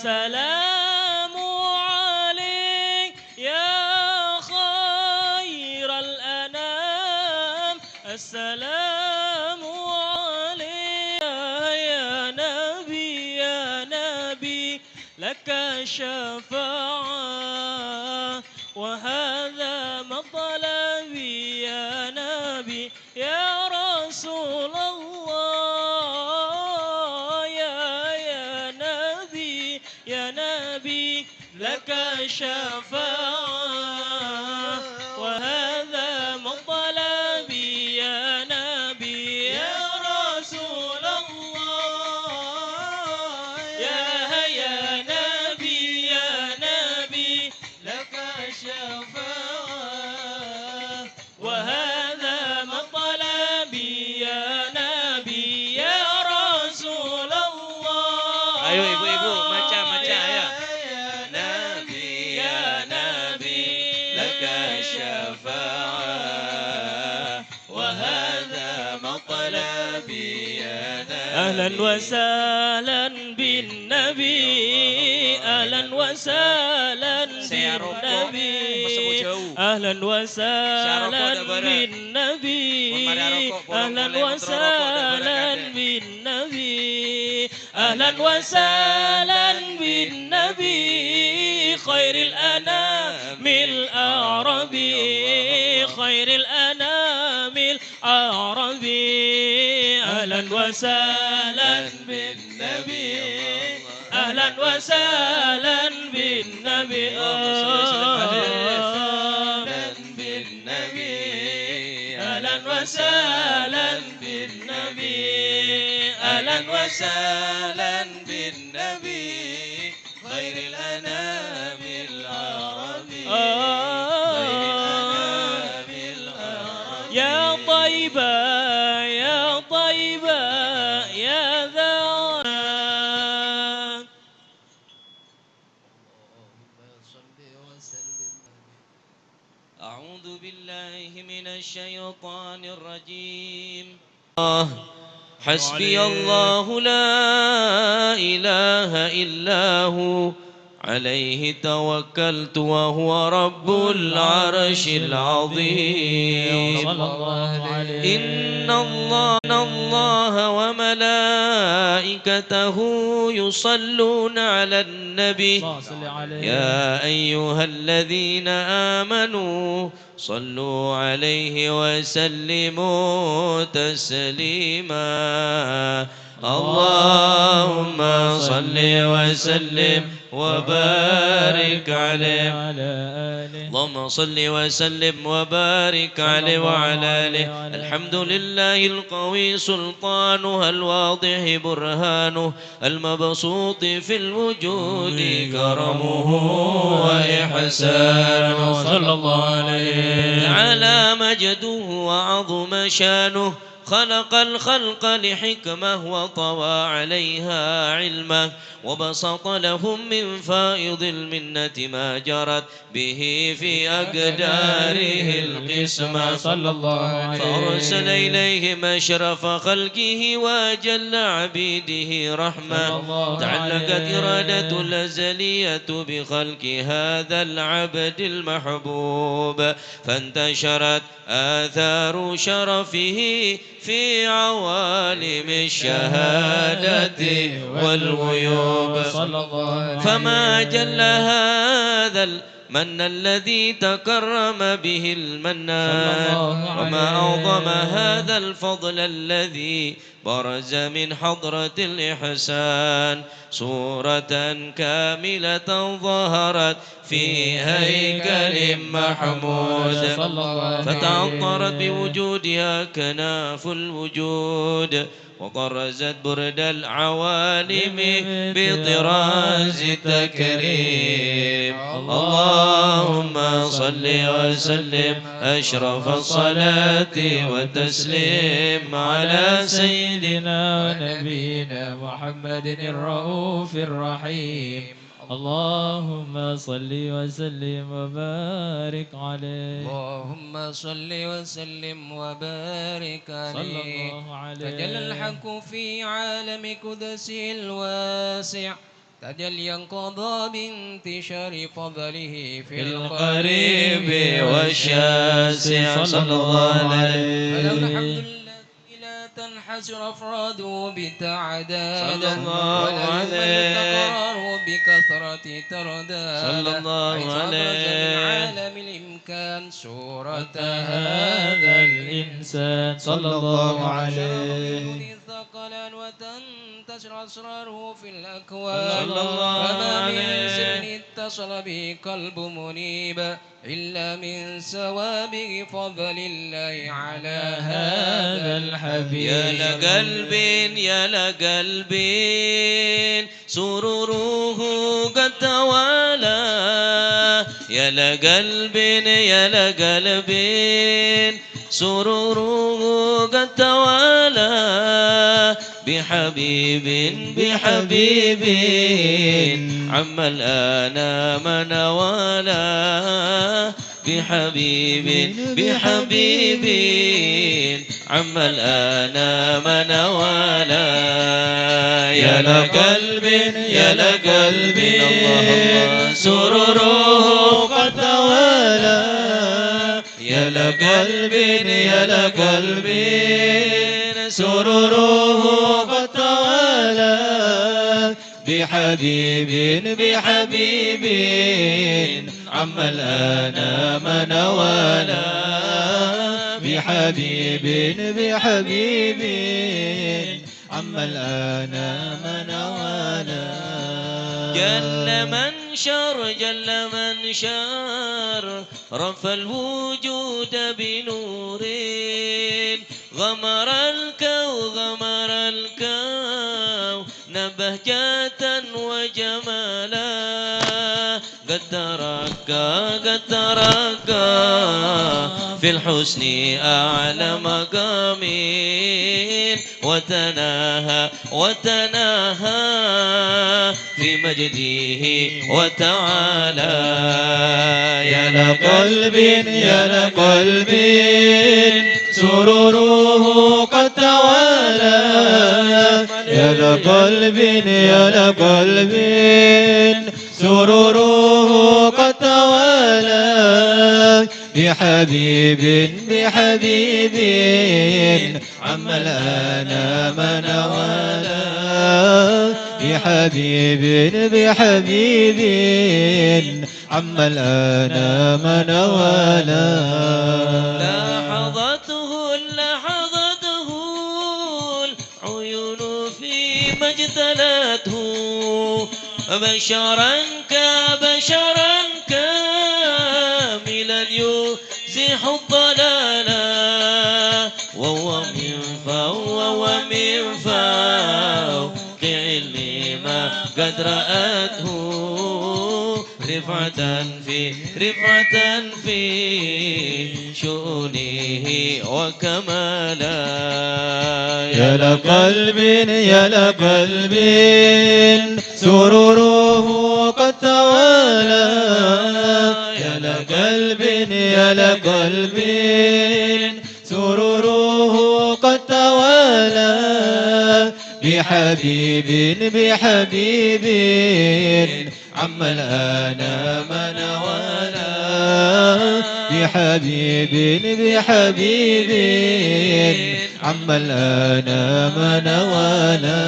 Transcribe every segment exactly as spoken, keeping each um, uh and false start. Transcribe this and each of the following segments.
السلام عليك يا خير الأنام. السلام عليك يا نبي، يا نبي، لك الشفاعة، وهذا مطلبي يا نبي، يا رسول الله، يا، يا نبي، يا نبي، لك الشفاعة، وهذا مطلبي يا نبي، يا رسول الله، يا، يا نبي، يا نبي، لك الشفاعة، وهذا مطلبي يا نبي، يا رسول الله. Ayo, ibu-ibu, maca, maca, ayo. يا نبي، يا نبي، لك الشفاعة، وهذا مطلبي يا نبي. أهلا وسهلا بالنبي، أهلا وسهلا بالنبي. أهلا وسهلا بالنبي، أهلا وسهلا بالنبي، أهلا وسهلا بالنبي، خير الأنام العربي، خير الأنام العربي. أهلا وسهلا بالنبي، أهلا وسهلا بالنبي. اللهم صل وسلم عليه. أهلا بالنبي، أهلا وسهلا بالنبي، أهلا وسهلا بالنبي. خير الأنام العربي، خير الأنام العربي. يا طيبة، يا طيبة، يا ذا. اللهم صل وسلم. أعوذ بالله من الشيطان الرجيم. حسبي الله لا إله إلا هو عليه توكلت وهو رب العرش العظيم. صلى الله عليه. إن الله، إن الله وملائكته يصلون على النبي. اللهم صل عليه. يا أيها الذين آمنوا صلوا عليه وسلموا تسليما. اللهم صل وسلم وبارك عليه. وعلى آله. اللهم صل وسلم وبارك عليه وعلى آله. الحمد لله القوي سلطانه الواضح برهانه المبسوط في الوجود كرمه وإحسانه. صلى الله عليه. تعالى مجده وعظم شانه، خلق الخلق لحكمة وطوى عليها علمه، وبسط لهم من فائض المنة ما جرت به في أقداره القسمة. صلى الله عليه. فأرسل إليهم أشرف خلقه وأجل عبيده رحمة. صلى الله عليه. تعلقت إرادته الأزلية بخلق هذا العبد المحبوب، فانتشرت آثار شرفه في عوالم الشهادة والغيوب. صلى الله عليه. فما جل هذا المن الذي تكرم به المنان، صلى الله عليه. وما أعظم هذا الفضل الذي برز من حضرة الإحسان صورة كاملة ظهرت في هيكل محمود، صلى الله عليه. فتعطرت بوجودها كناف الوجود، وطرزت برد العوالم بطراز التكريم. اللهم صل وسلم أشرف الصلاة والتسليم على سيدنا ونبينا محمد الرؤوف الرحيم. اللهم صل وسلم وبارك عليه. اللهم صل وسلم وبارك عليه. صلى الله عليه. تجلى الحق في عالم قدسه الواسع، تجليا قضى بانتشار فضله في القريب والشاسع. صلى الله عليه. فله الحمد الذي لا تنحصر أفراده بتعداد، صلى الله عليه. ولا يمل تكراره بكثرة ترداد، صلى الله عليه. حيث أبرز من عالم الإمكان صورة هذا الإنسان. صلى الله عليه. الثقلان وتنتشر أسراره في الأكوان. صلى الله عليه. فما من سر اتصل به قلب منيب إلا من سوابغ فضل الله على هذا الحبيب. يا لقلب، يا لقلب، سروره قد توالى. يا لقلب، يا لقلب، سروره قد توالى. بحبيب، بحبيب، عم الأنام نوالا. بحبيب، بحبيب، عم الأنام نوالا. يا لقلب، يا لقلب، سروره قد توالى. يا لقلب، يا لقلب، سروره قد توالى. بحبيب، بحبيب، عم الأنام نوالا. بحبيب، بحبيب، عم الأنام نوالا. جل من شر، جل من شر، رفع الوجود بنور. غمر الكون، غمر الكون بهجة وجمالا. قد ترقى، قد ترقى في الحسن أعلى مقام. وتناهى، وتناهى في مجده وتعالى. يا لقلب، يا لقلب، سروره قد توالى. يا لقلب، يا لقلب، سروره قد توالى. بحبيب، بحبيب، عم الأنام نوالا. بحبيب، بحبيب، عم الأنام نوالا. لاحظته، لاحظته العيون فيما اجتلته. بشرا كا-، بشرا كاملا يزيح الضلالا. وهو من فوق، وهو من فوق علم ما قد رأته. رفعة في، رفعة في شؤونه وكمالا. يا لقلب، يا لقلب، سروره قد توالى. يا لقلب، يا لقلب، سروره قد توالى. بحبيب، بحبيب، عم الأنام نوالا. بحبيب، بحبيب، عم الأنام نوالا.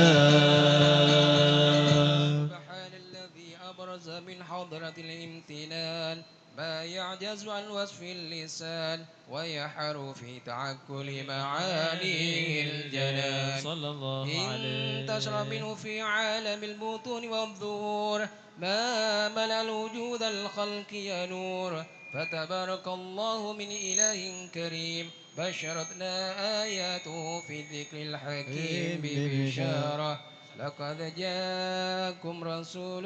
سبحان الذي أبرز من حضرة الامتنان ما يعجز عن وصف اللسان، ويحار في تعقل معانيه الجنان. صلى الله عليه. انتشر منه في عالم البطون والظهور ما ملأ الوجود الخلقي نور. فتبارك الله من إله كريم، بشرتنا آياته في الذكر الحكيم ببشارة. لقد جاءكم رسول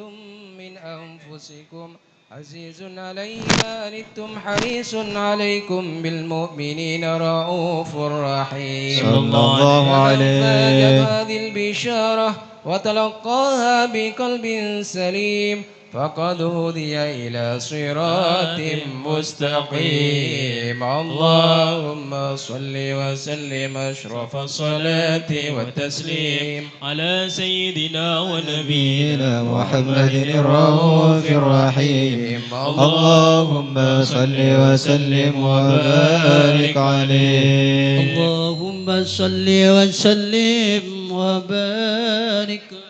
من أنفسكم عزيز عليه ما عنتم حريص عليكم بالمؤمنين رءوف رحيم. صلى الله عليه. فأجاب هذه البشارة وتلقاها بقلب سليم، فقد هدي إلى صراط مستقيم. اللهم صل وسلم أشرف الصلاة والتسليم على سيدنا ونبينا محمد الرؤوف الرحيم. اللهم صل وسلم وبارك عليه. اللهم صل وسلم وبارك عليه.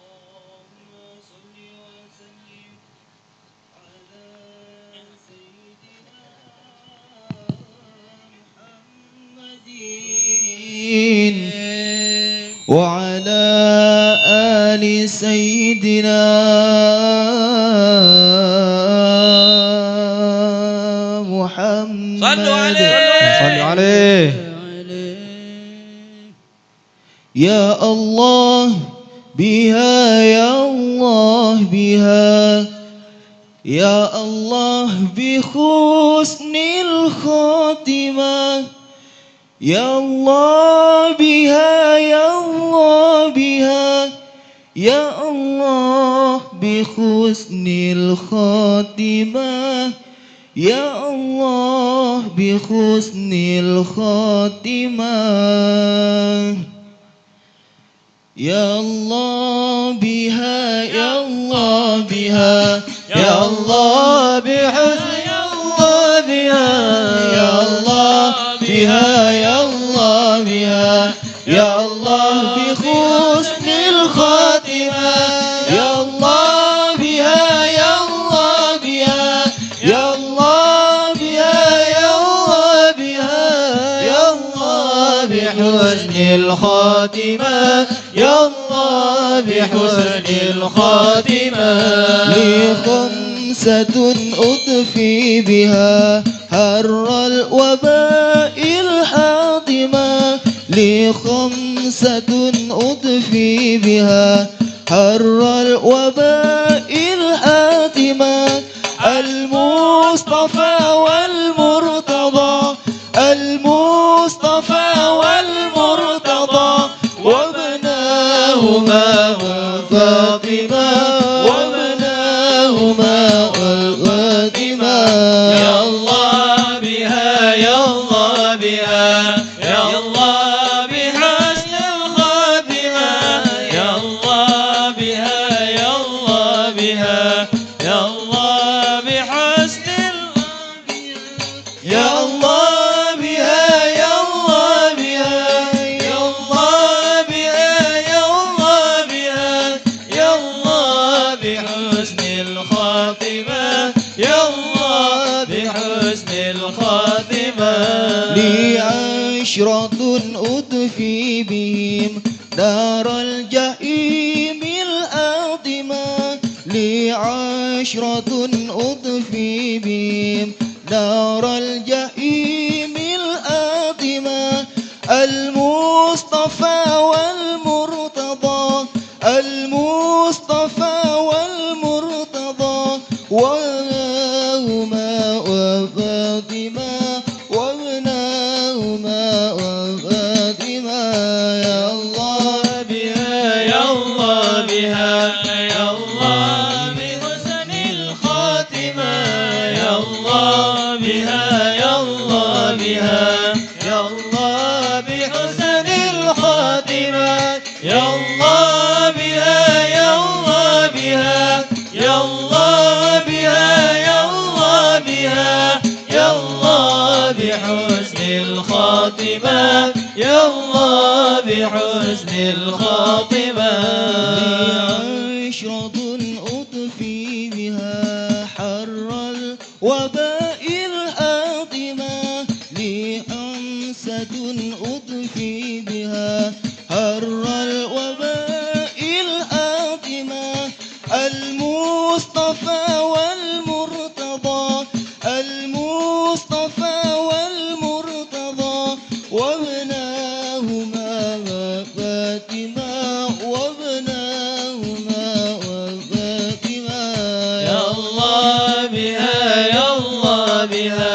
اللهم صل وسلم على سيدنا محمد وعلى آل سيدنا محمد. صلوا عليه. صلوا عليه. يا الله بها، يا الله بها، يا الله بحسن الخاتمة. يا الله بها، يا الله بها، يا الله بحسن الخاتمة. يا الله بحسن الخاتمة. يا الله بها، يا الله بها، يا الله بحسن، يا الله بها، يا الله بها، يا الله بها، يا الله بحسن الخاتمة. يا الله بها، يا الله بها، يا الله بها، يا الله بها، يا الله بحسن الخاتمة. يا الله بحسن الخاتمة. لي خمسة أطفي بها حر الوباء الحاطمة. لي خمسة أطفي بها حر الوباء الحاطمة. المصطفى والمرتضى، المصطفى والمرتضى، وابناهما وفاطمة، وابناهما وفاطمة. يا الله بها، يا الله بها، يا الله بحسن الخاتمة. يا الله بها، يا الله بها، يا الله بحسن الخاتمة. يا الله بها، يا الله بها، يا الله بها، يا الله بها، يا الله بحسن الخاتمة. يا الله بحسن الخاتمة. لي عشرة أطفي بهم نار الجحيم الآطمة. لي عشرة أطفي بهم نار الجحيم الآطمة. المصطفى والمرتضى، المصطفى والمرتضى، وابناهما وفاطمة، وابناهما وفاطمة. يا الله بها، يا الله بها، يا الله بحسن الخاتمة. يا الله بها، يا الله بها، يا الله بحسن الخاتمة. يا الله بها، يا الله بها، يا الله بها، يا الله بها، يا الله بحسن الخاتمة. يا الله بحسن الخاتمة. لي عشرة أطفي بها حر الوباء الحاطمة. لي خمسة أطفي بها حر الوباء الحاطمة. المصطفى والمرتضى، المصطفى والمرتضى، وابناهما وفاطمة، وابناهما وفاطمة. يا الله بها، يا الله بها،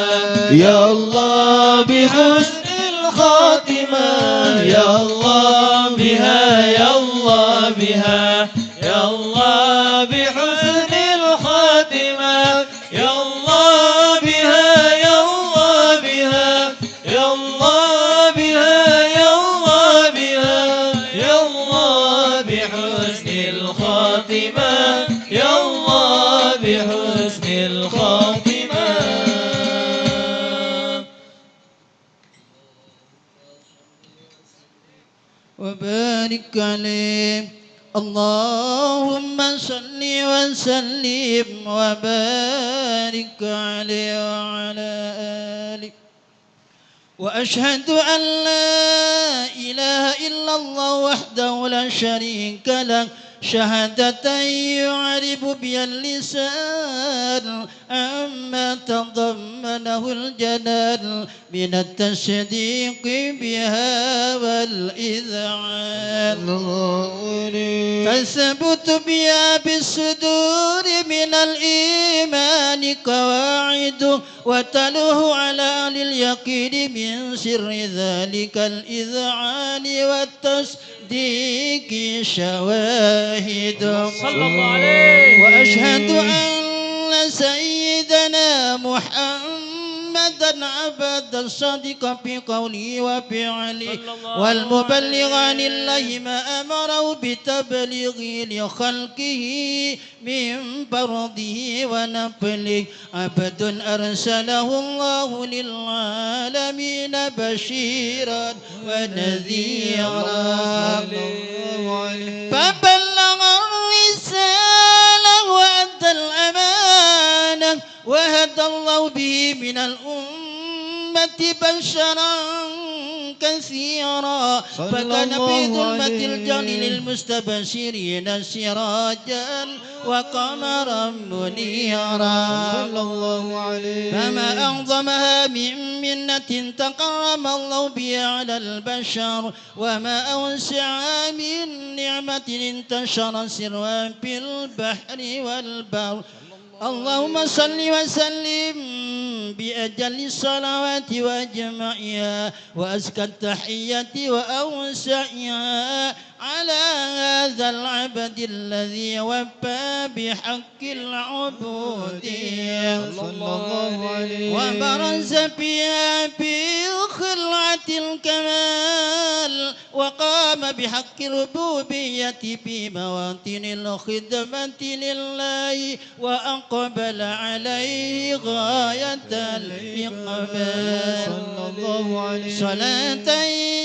يا الله بحسن الخاتمة. يا الله بها، يا الله بها، وبارك عليه. اللهم صل وسلم وبارك عليه وعلى آله. وأشهد أن لا إله إلا الله وحده لا شريك له، شهادة يعرف بها اللسان عما تضمنه الجنان من التصديق بها والإذعان. تثبت بها في الصدور من الإيمان قواعد، وتلوح على أهل اليقين من سر ذلك الإذعان والتصديق شواهد. صلى الله عليه. وأشهد أن سيدنا محمدا عبد الصادق في قوله وفعله، صلى الله عليه. والمبلغ عن الله ما أمره بتبليغه لخلقه من فرضه ونفله، عبد أرسله الله للعالمين بشيرا ونذيرا. فبلغ الرسالة وأدى الأمانة وهدى الله به من الأمة بشرا كثيرا، فكان في ظلمة الجهل للمستبشرين سراجا وقمرا منيرا. صلى الله عليه. فما أعظمها من منة تكرم الله بها على البشر، وما أوسعها من نعمة انتشر سرها في البحر والبر. اللهم صل وسلم بأجل الصلوات وأجمعها وأزكى التحيات وأوسعها على هذا العبد الذي وفى بحق العبودية، صلى الله عليه. وبرز فيها في خلعة الكمال، وقام بحق الربوبية في مواطن الخدمة لله، وأقبل عليه غاية الإقبال. صلى الله عليه. صلاة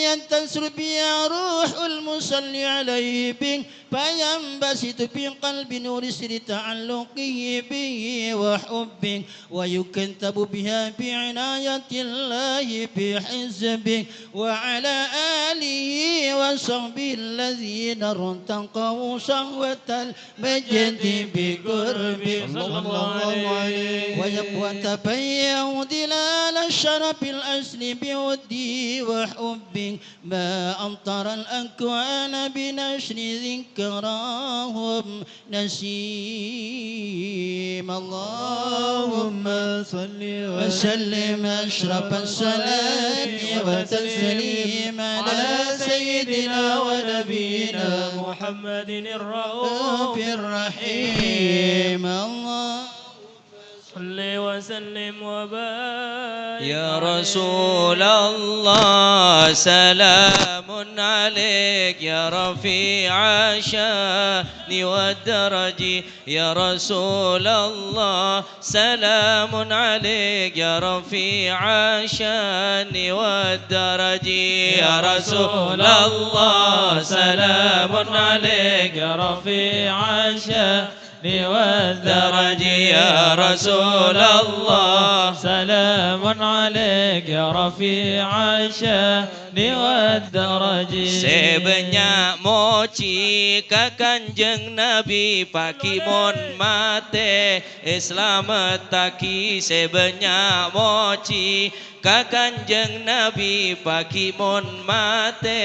ينتصر بها روح المصلي عليه به، فينبسط في قلب نور سر تعلقه به وحبه، ويكتب بها في عناية الله بحزبه، وعلى آله وصحبه الذين ارتقوا صحوة المجد بقربه. صلى الله عليه. ويبقى تبين ظلال الشرف الأصل بودي وحبي، ما أمطر الأكوان بنشر ذكراهم نسيم. اللهم صل وسلم أشرف الصلاة والتسليم على سيدنا ونبينا محمد الرؤوف الرحيم. اللهم صل وسلم وبارك يا عليه. رسول الله، سلام عليك يا رفيع الشان والدرج. يا رسول الله، سلام عليك يا رفيع الشان والدرج. يا رسول الله، سلام عليك يا رفيع الشان والدرج. يا رسول الله، سلام عليك يا رفيع الشان والدرج. Sè bânnya' mojhi ka Kanjeng Nabi, paghi mon matè èslamettaghi. Sè bânnya' mojhi ka Kanjeng Nabi, paghi mon matè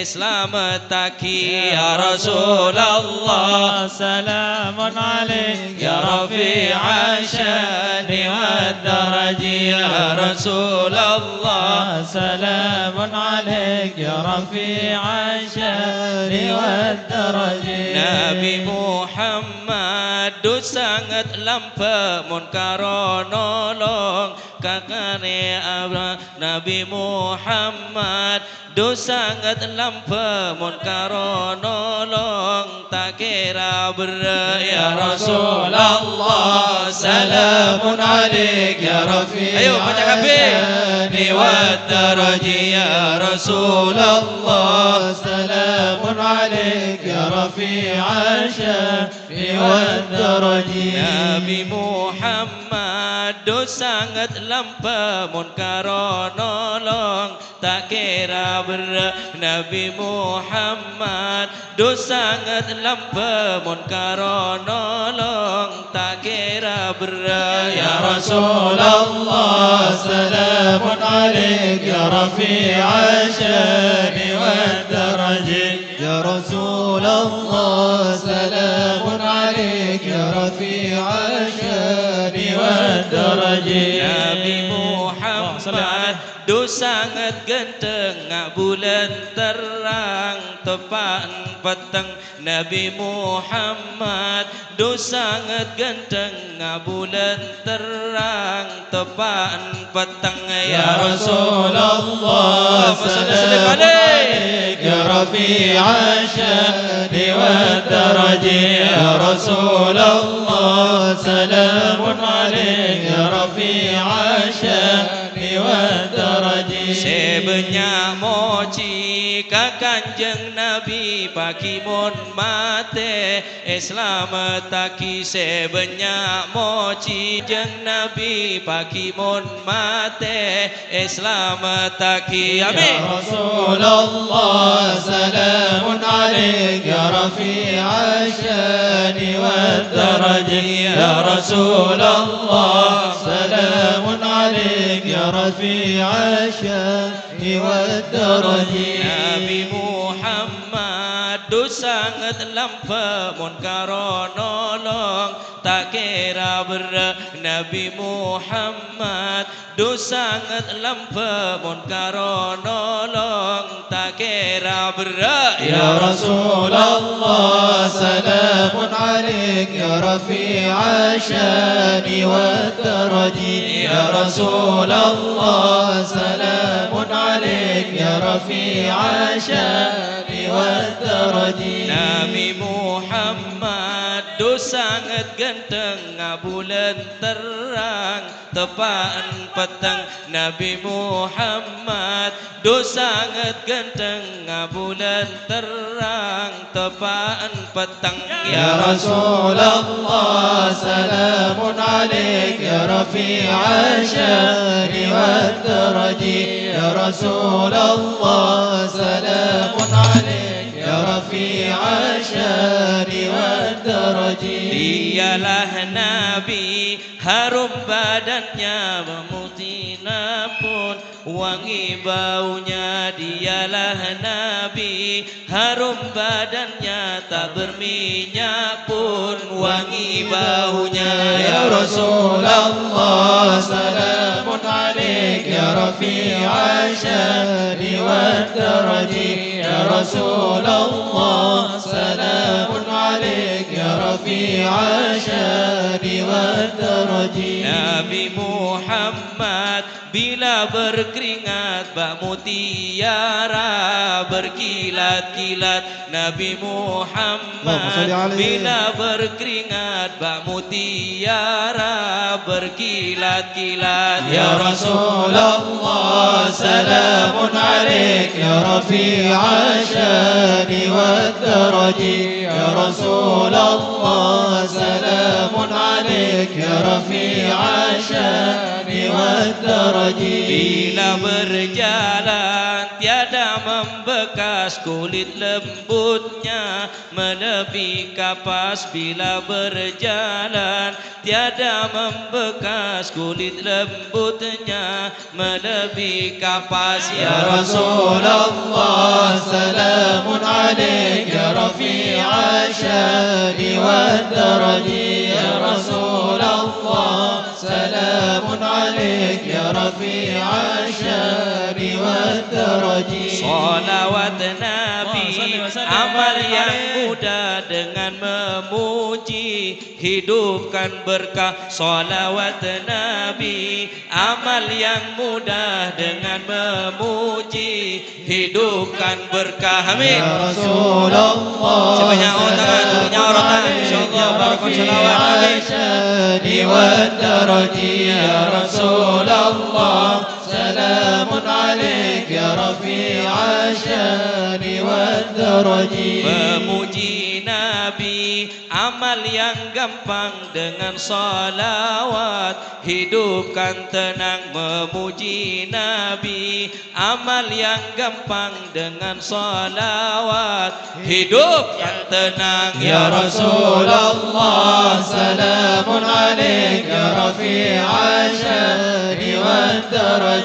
èslamettaghi. Ya Rasulullah, salamun alaik ya rafi'asy syani wad daraj. Ya Rasulullah, salamun alaik ya rafi'asy syani wad daraj. Nabi Muhammad du sanget lambâ' mon karo nolong kakanè abra. Nabi Muhammad Dhu sanget lambâ' mon karo nolong ta' kèra berrâ'. Ya Rasulullah, salamun alaik ya rafi'as syani wad daraji. Ya Rasulullah, salamun alaik ya rafi'as syani wad daraji. Nabi Muhammad, dhu sanget lambâ' mon karo nolong ta' kèra berrâ'. Nabi Muhammad, dhu sanget lambâ' mon karo nolong ta' kèra berrâ'. Ya Rasulullah, salamun alaik ya rafi'as syani wad daraji. Ya Rasulullah, salamun alaik ya rafi'as syani wad daraji. Nabi Muhammad, dhu sanget ghântheng, nga' bulân terrang, teppa'en petteng. Nabi Muhammad, dhu sanget ghântheng, nga' bulân terrang, teppa'en petteng. Ya Rasulullah, salamun alaik ya rafi'as syani wad daraji. Ya Rasulullah, salamun alaik ya rafi'as syani wad daraji. Sè bânnya' mojhi ka Kanjeng Nabi, paghi mon matè èslamettaghi. Sè bânnya' mojhi Kanjeng Nabi, paghi mon matè èslamettaghi. Amin. Ya Rasulullah, salamun alaik ya rafi'as syani wad daraji. Ya Rasulullah, salamun alaik ya rafi'as syani wad daraji. Nabi Muhammad, dhu sanget lambâ' mon karo nolong ta' kèra berrâ'. Nabi Muhammad, dhu sanget lambâ' mon karo nolong ta' kèra berrâ'. Ya Rasulullah, salamun alaik ya rafi'as syani wad daraji. Ya Rasulullah, salamun alaik ya rafi'as syani wad daraji. Nabi Muhammad, dhu sanget ghântheng, nga' bulân terrang, teppa'en petteng. Nabi Muhammad, dhu sanget ghântheng, nga' bulân terrang, teppa'en petteng. Ya Rasulullah, salamun alaik ya rafi'as syani wad daraji. Ya Rasulullah, salamun alaik ya rafi'as syani wad daraji. Dialah Nabi, harum badannya, putihnya pun wangi baunya. Dialah Nabi, harum badannya, tak berminyak pun wangi baunya. Ya Rasulullah, salamun alaik ya rafi'as syani wad daraji. Ya Rasulullah, salamun alaik ya rafi'as syani wad daraji. Nabi Muhammad, bila berkeringat bak mutiara berkilat-kilat. Nabi Muhammad, Allahumma shalli alaihi. Bila berkeringat bak mutiara berkilat-kilat. Ya Rasulullah, salamun alaik ya rafi'as syani wad daraji. Ya Rasulullah, salamun alaik ya rafi'as syani wad daraji. Bila berjalan tiada membekas, kulit lembutnya melebihi kapas. Bila berjalan tiada membekas, kulit lembutnya melebihi kapas. Ya Rasulullah, salamun alaik ya rafi'as syani wad daraji. Ya Rasulullah, salamun alaik ya rafi'as syani wad daraji. Shalawat Nabi, amal yang mudah dengan memuji, hidupkan berkah. Shalawat Nabi, amal yang mudah dengan memuji, hidupkan berkah. Amin. Ya Rasulullah, sebanyak orang tangan, sebanyak orang tangan, insyaallah, barokah shalawat. Amin. Syani wa daraji, ya Rasulullah. Salamun alaik ya rafi'ash syani wad daraji. Memuji Nabi, amal yang gampang dengan salawat. Hidupkan tenang memuji Nabi, amal yang gampang dengan salawat. Hidup yang tenang, ya Rasulullah, salamun alaik ya rafi'ash syani wad daraji.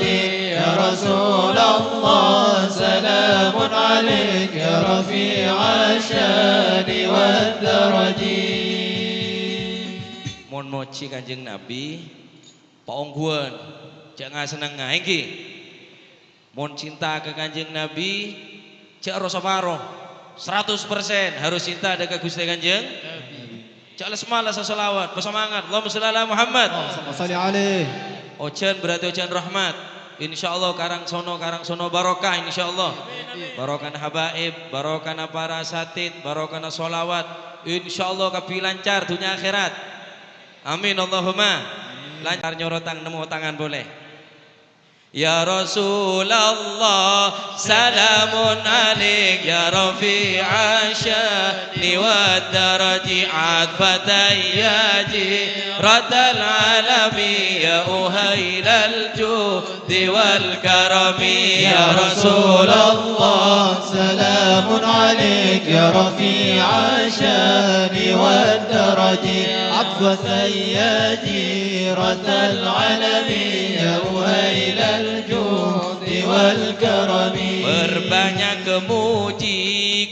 Ya Rasulullah, salamun alaik ya rafi'ash syani wad daraji. Mon moji Kanjeng Nabi, paongghuwân, jhâ' nga-sennengnga, èngghi. Mon cinta ka Kanjeng Nabi, jhâ' ro-saparo, seratus persen harus cinta dâ' ka Ghustè Kanjeng. Jhâ' les-males shalawat, pasemangat. Allahumma shalli ala Muhammad. Allahumma shalli alaih. Ojhân berarti ojhân rahmat. Insyaallah karangsono, karangsono barokah, insyaallah. Barokana habaib, barokana para asatid, barokana shalawat. Insyaallah kabbhi lancar dhunnya akhèrat. Amin, Allahumma. Lancar nyoro tang-, nemmo tangan polè. Ya Rasulullah, salamun alaik ya rafi'ash syani wad daraji, atfatan ya jiratal alami, ya uhailal judi wal karami. Ya Rasulullah, salamun alaik ya rafi'ash syani wad daraji, atfatan ya jiratal alami, ya uhailal judi wal karami. Perbanyak muji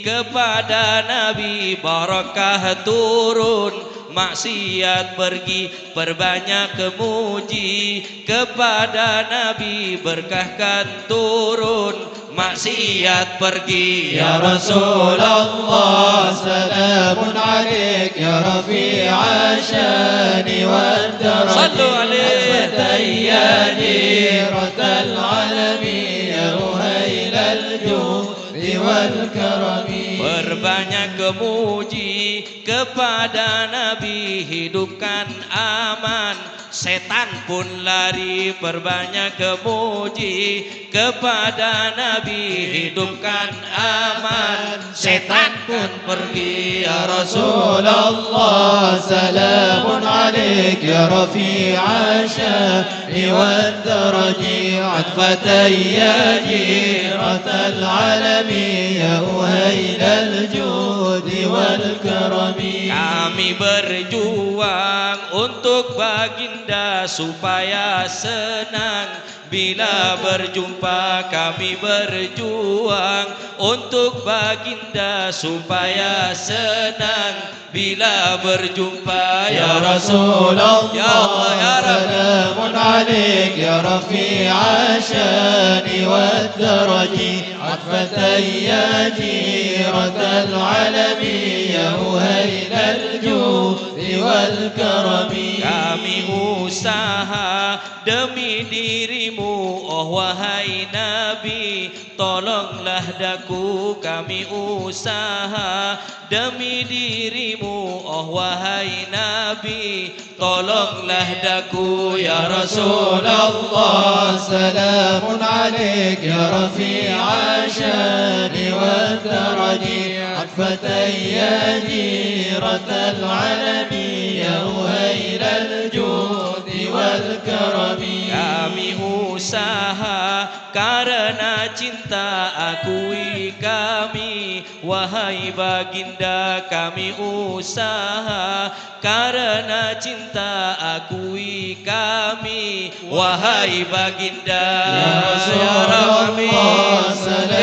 kepada Nabi, barakah turun, maksiat pergi. Perbanyak muji kepada Nabi, berkah kan turun, maksiat pergi. Ya Rasulullah, salamun alaik ya rafi'ash syani wad daraji. Sallu alaih. Atfatan ya jiratal alami, ya uhailal judi wal karami. Perbanyak muji kepada Nabi, hidupkan aman. Setan pun lari, perbanyak muji kepada Nabi, hidupkan aman. Setan pun pergi. Ya Rasulullah, salamun alaik ya rafi'ash syani wad daraji, atfatan ya jiratal alami, ya uhailal judi wal karami. Kami berjuang untuk baginda supaya senang. Bila berjumpa kami berjuang untuk baginda supaya senang. Bila berjumpa, ya Rasulullah, ya Allah, ya Rabb. Salamun alaik ya rafi'ash syani wad daraji, atfatan ya jiratal alami, ya uhailal judi wal karami. Kami usaha demi dirimu, oh wahai Nabi, tolonglah daku kami usaha demi dirimu, oh wahai Nabi, tolonglah daku, ya Rasulullah. Salamun alaik ya rafi'ash syani wad daraji, atfatan ya jiratal alami, ya uhailal judi wal karami. Kami usaha karena cinta, akui kami, wahai baginda, kami usaha karena cinta, akui kami, wahai baginda. Ya Rasulullah, ya Rabbi,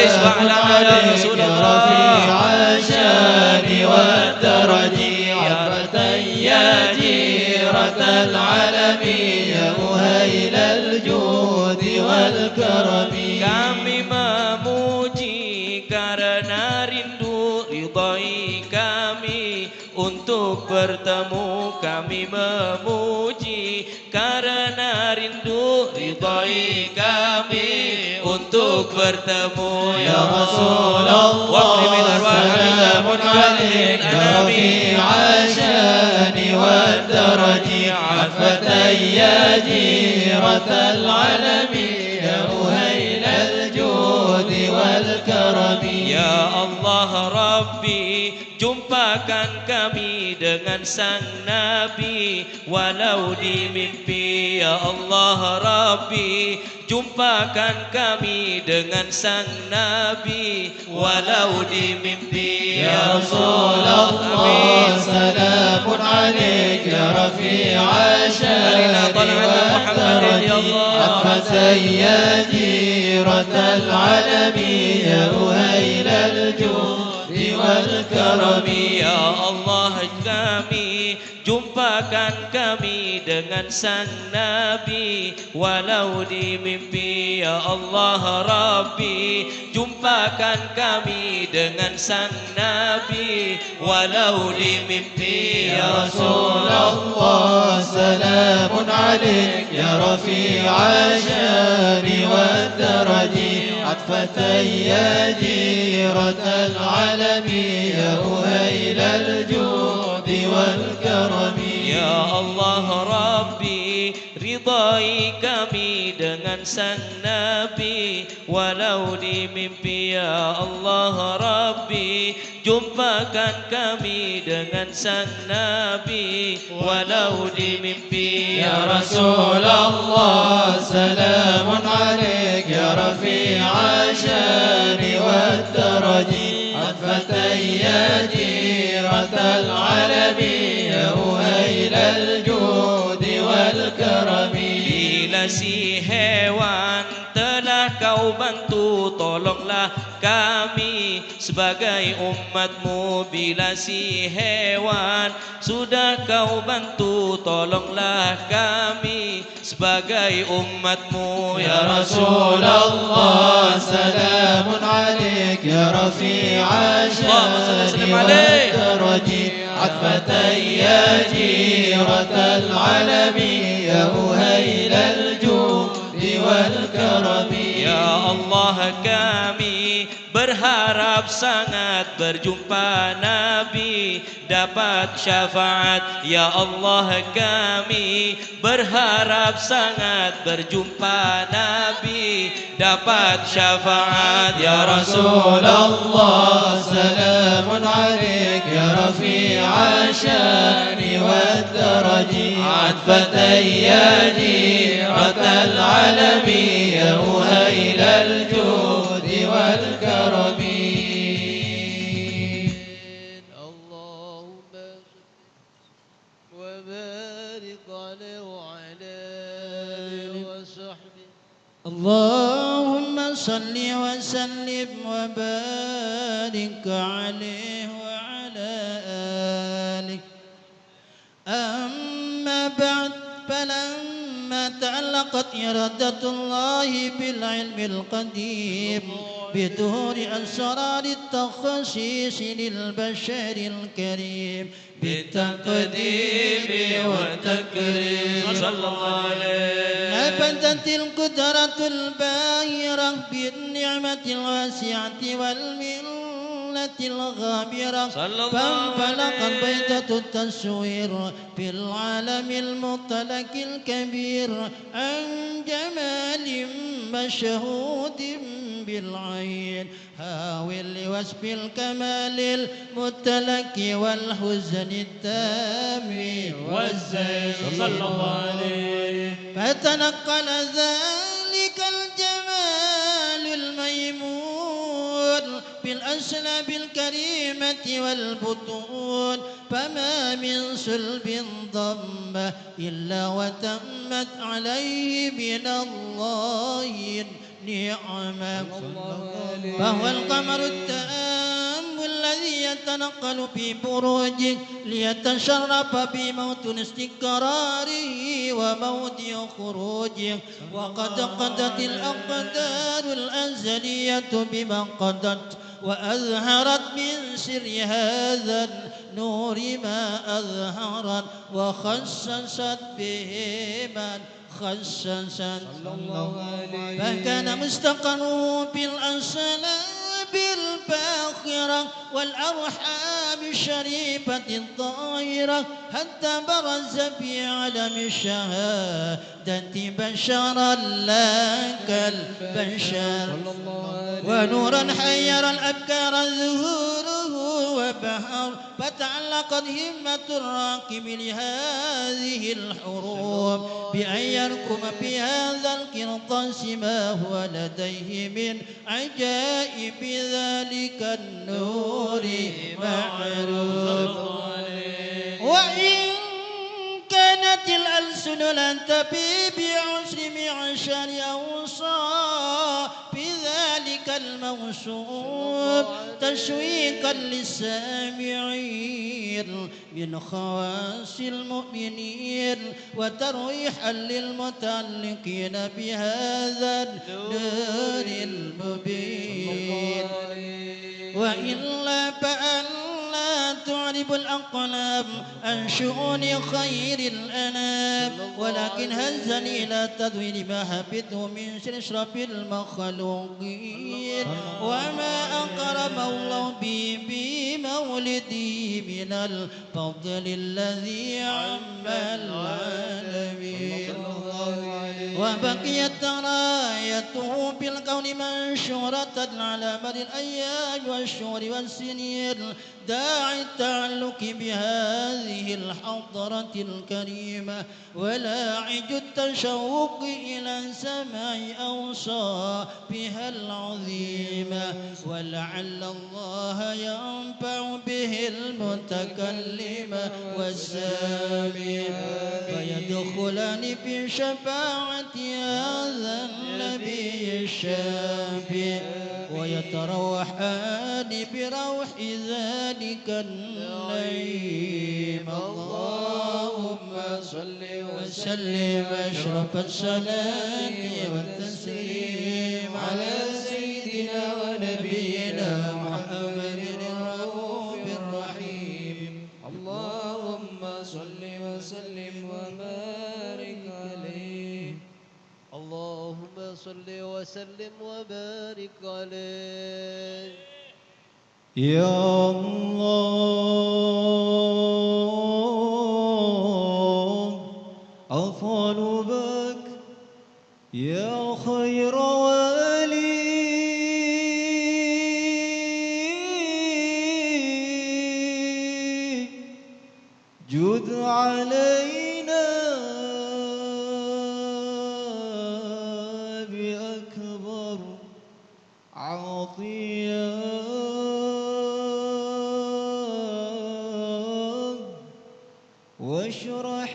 salamun alaik ya rafi'ash syani wad daraji, atfatan ya jiratal alami, ya uhailal judi wal karami. Kami memuji bertemu kami memuji, karena rindu ridhoi kami untuk bertemu, ya Rasulullah. وأكرم أرواح حبيبنا محمد الأنام. يا رفيع الشان والدرج، عطفة يا جيرة العلم، يا أهيل الجود والكرم. Ya Allah Rabbi, jumpakan kami dengan sang Nabi, walau di mimpi, ya Allah Rabbi. Jumpakan kami dengan sang Nabi, walau di mimpi, ya Rasulullah. Amin. سلام عليك يا رفيع الشان والدرج، عطفة يا جيرة العلم، يا أهيل الجود والكرم. Ya Allah, kami, jumpakan kami dengan sang Nabi, walau di mimpi, ya Allah Rabbi. Jumpakan kami dengan sang Nabi, walau di mimpi, ya Rasulullah. سلام عليك يا رفيع الشان والدرج، عطفة يا جيرة العلم، يا أهيل الجود والكرم. Ya Allah Rabbi, ridhoi kami dengan sang Nabi, walau di mimpi, ya Allah Rabbi. Jumpakan kami dengan sang Nabi, walau di mimpi, ya Rasulullah. سلام عليك يا رفيع الشان والدرج، عطفة يا جيرة العلم، يا أهيل الجود والكرم. Bila si hewan telah kau bantu, tolonglah kami sebagai umatmu. Bila si hewan sudah kau bantu, tolonglah kami sebagai umatmu, ya Rasulullah. سلام عليك يا رفيع الشان والدرج، عطفة يا جيرة العلم، يا أهيل الجود والكرم. Ya Allah, kami berharap sangat berjumpa Nabi, dapat syafaat. Ya Allah, kami berharap sangat berjumpa Nabi, dapat syafaat, ya Rasulullah. سلام عليك يا رفيع الشان والدرج، عطفة يا جيرة العلم، يا أهيل الجود والكرم. اللهم صل وبارك عليه وعلى آله وصحبه. اللهم صل وسلم وبارك عليه وعلى آله. أما بعد، فلما تعلقت إرادة الله بالعلم القديم بظهور أسرار التخصيص للبشر الكريم بالتقديم والتكريم. صلى الله عليه. نفذت القدرة الباهرة بالنعمة الواسعة والمنة الغامرة. صلى الله عليه. فانفلقت بيضة التصوير في العالم المطلق الكبير عن جمال مشهود بالعين، حاوي لوصف الكمال المطلق والحسن التام والزين. صلى الله عليه. فتنقل ذلك الجمال الميمون في الأصلاب الكريمة والبطون، فما من صلب ضم إلا وتمت عليه من الله نعمة. صلى الله عليه. فهو القمر التام الذي يتنقل في بروجه ليتشرف به موطن استقراره وموضع خروجه، وقد قضت الأقدار الأزلية بما قضت، وأظهرت من سر هذا النور ما أظهرت، وخصصت به من خصصت. صلى الله عليه. فكان مستقره في الأصلاب الفاخرة والأرحام الشريفة الطاهرة، حتى برز في عالم الشهادة بشرا لا كالبشر. صلى الله عليه. ونورا حير الأفكار ظهوره وبهر، فتعلقت همة الراقب لهذه الحروف بأن يرقم في هذا القرطاس ما هو لديه من عجائب ذلك النور معروف. وإن كانت الألسن لن تفي بعشر معشر أوصاف ذلك الموصوف، تشويقا للسامعين من خواص المؤمنين، وترويحا للمتعلقين بهذا النور المبين. وإلا فأنا تعرب الأقلام عن شؤون خير الأنام، ولكن هزني إلى تدوين ما حفظته من أشرف المخلوقين، وما أكرم الله به في مولده من الفضل الذي عم العالمين. وبقيت رايته في الكون منشورة على مر الأيام والشهور والسنين، داعي التعلق بهذه الحضرة الكريمة، ولاعج التشوق إلى سماع أوصافها العظيمة، ولعل الله ينفع به المتكلم والسامع، فيدخلان في شفاعة هذا النبي الشافع، ويتروحان بروح ذلك النعيم. اللهم صل وسلم أشرف الصلاة والتسليم على سيدنا ونبينا محمد الرؤوف الرحيم. اللهم صل وسلم وبارك عليه. اللهم صل وسلم وبارك عليه. يا الله، أطالبك يا خير والي، جد علينا بأكبر عطية، واشرح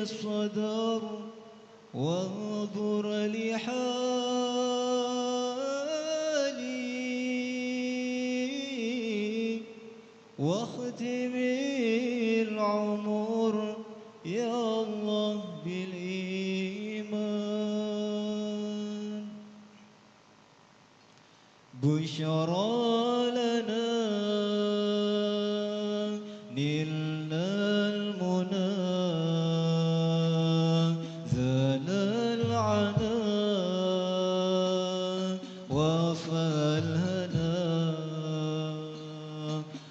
الصدر وانظر لحالي، واختم العمر يا الله بالإيمان. بشرى لنا نلنا المنى، زال العنا وفى الهنا،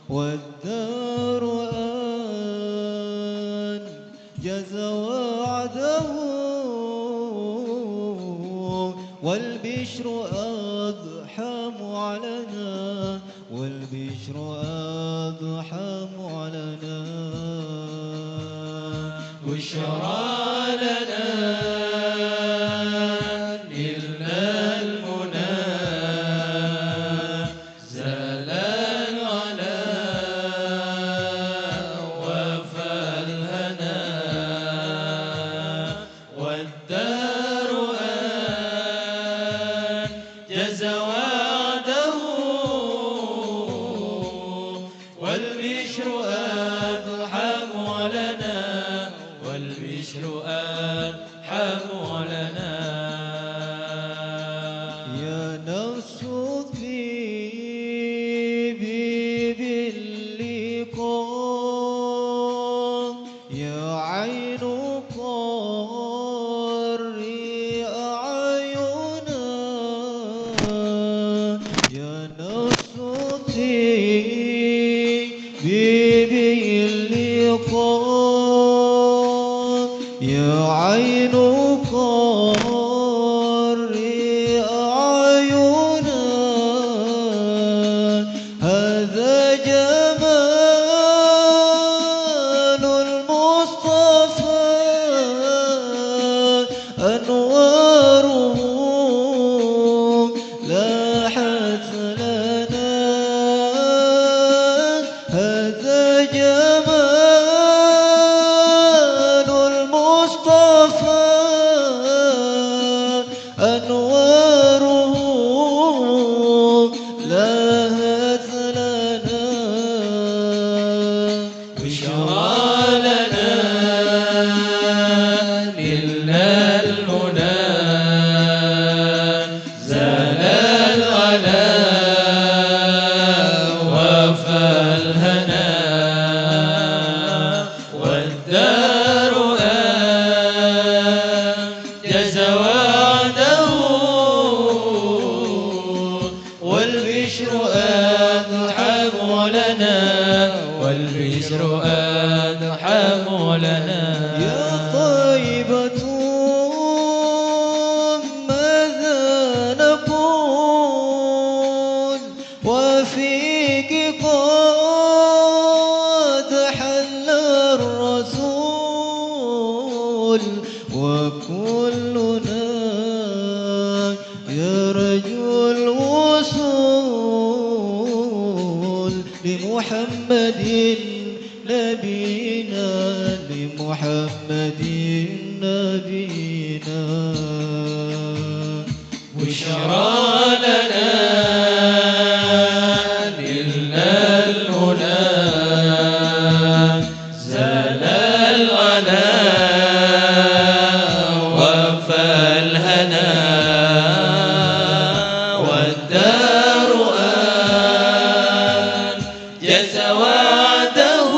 والدار أنجز وعده، والبشر أضحى معلنا، والبشر أضحى معلنا. بشرى لنا نلنا المنى، زال العنا وفى الهنا، والدار أنجز وعده، والبشر أضحى معلنا، والبشر أضحى معلنا. أنواره لاحت لنا. بشرى لنا نلنا المنى زال الغلا وفى الهنا والدار أنجز وعده والبشر أضحى مولانا والبشر أضحى مولانا. يا طيبة ماذا نقول وفيك قد حل الرسول وكلنا يرجو الوصول لمحمد نبينا لمحمد نبينا. بشرى لنا نلنا المنى زال الغلا وفى الهنا والدار أنجز وعده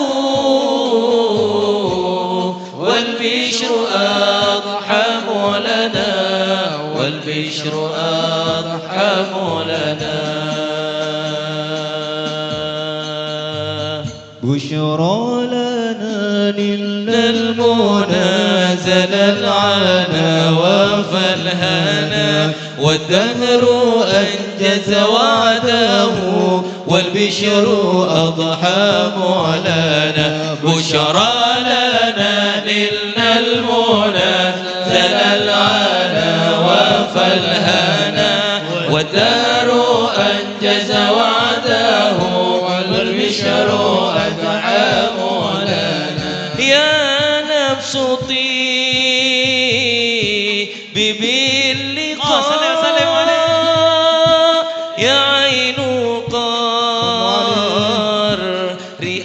والبشر أضحى مولانا والبشر أضحى مولانا. بشرى لنا نلنا المنى زال العنا وفى الهنا والدهر أنجز وعده والبشر أضحى مولانا. بشرى لنا نلنا المنى زال العنا وفى الهنا والدهر أنجز وعده والبشر أضحى مولانا. يا نفس طيبي باللقاء يا عين قر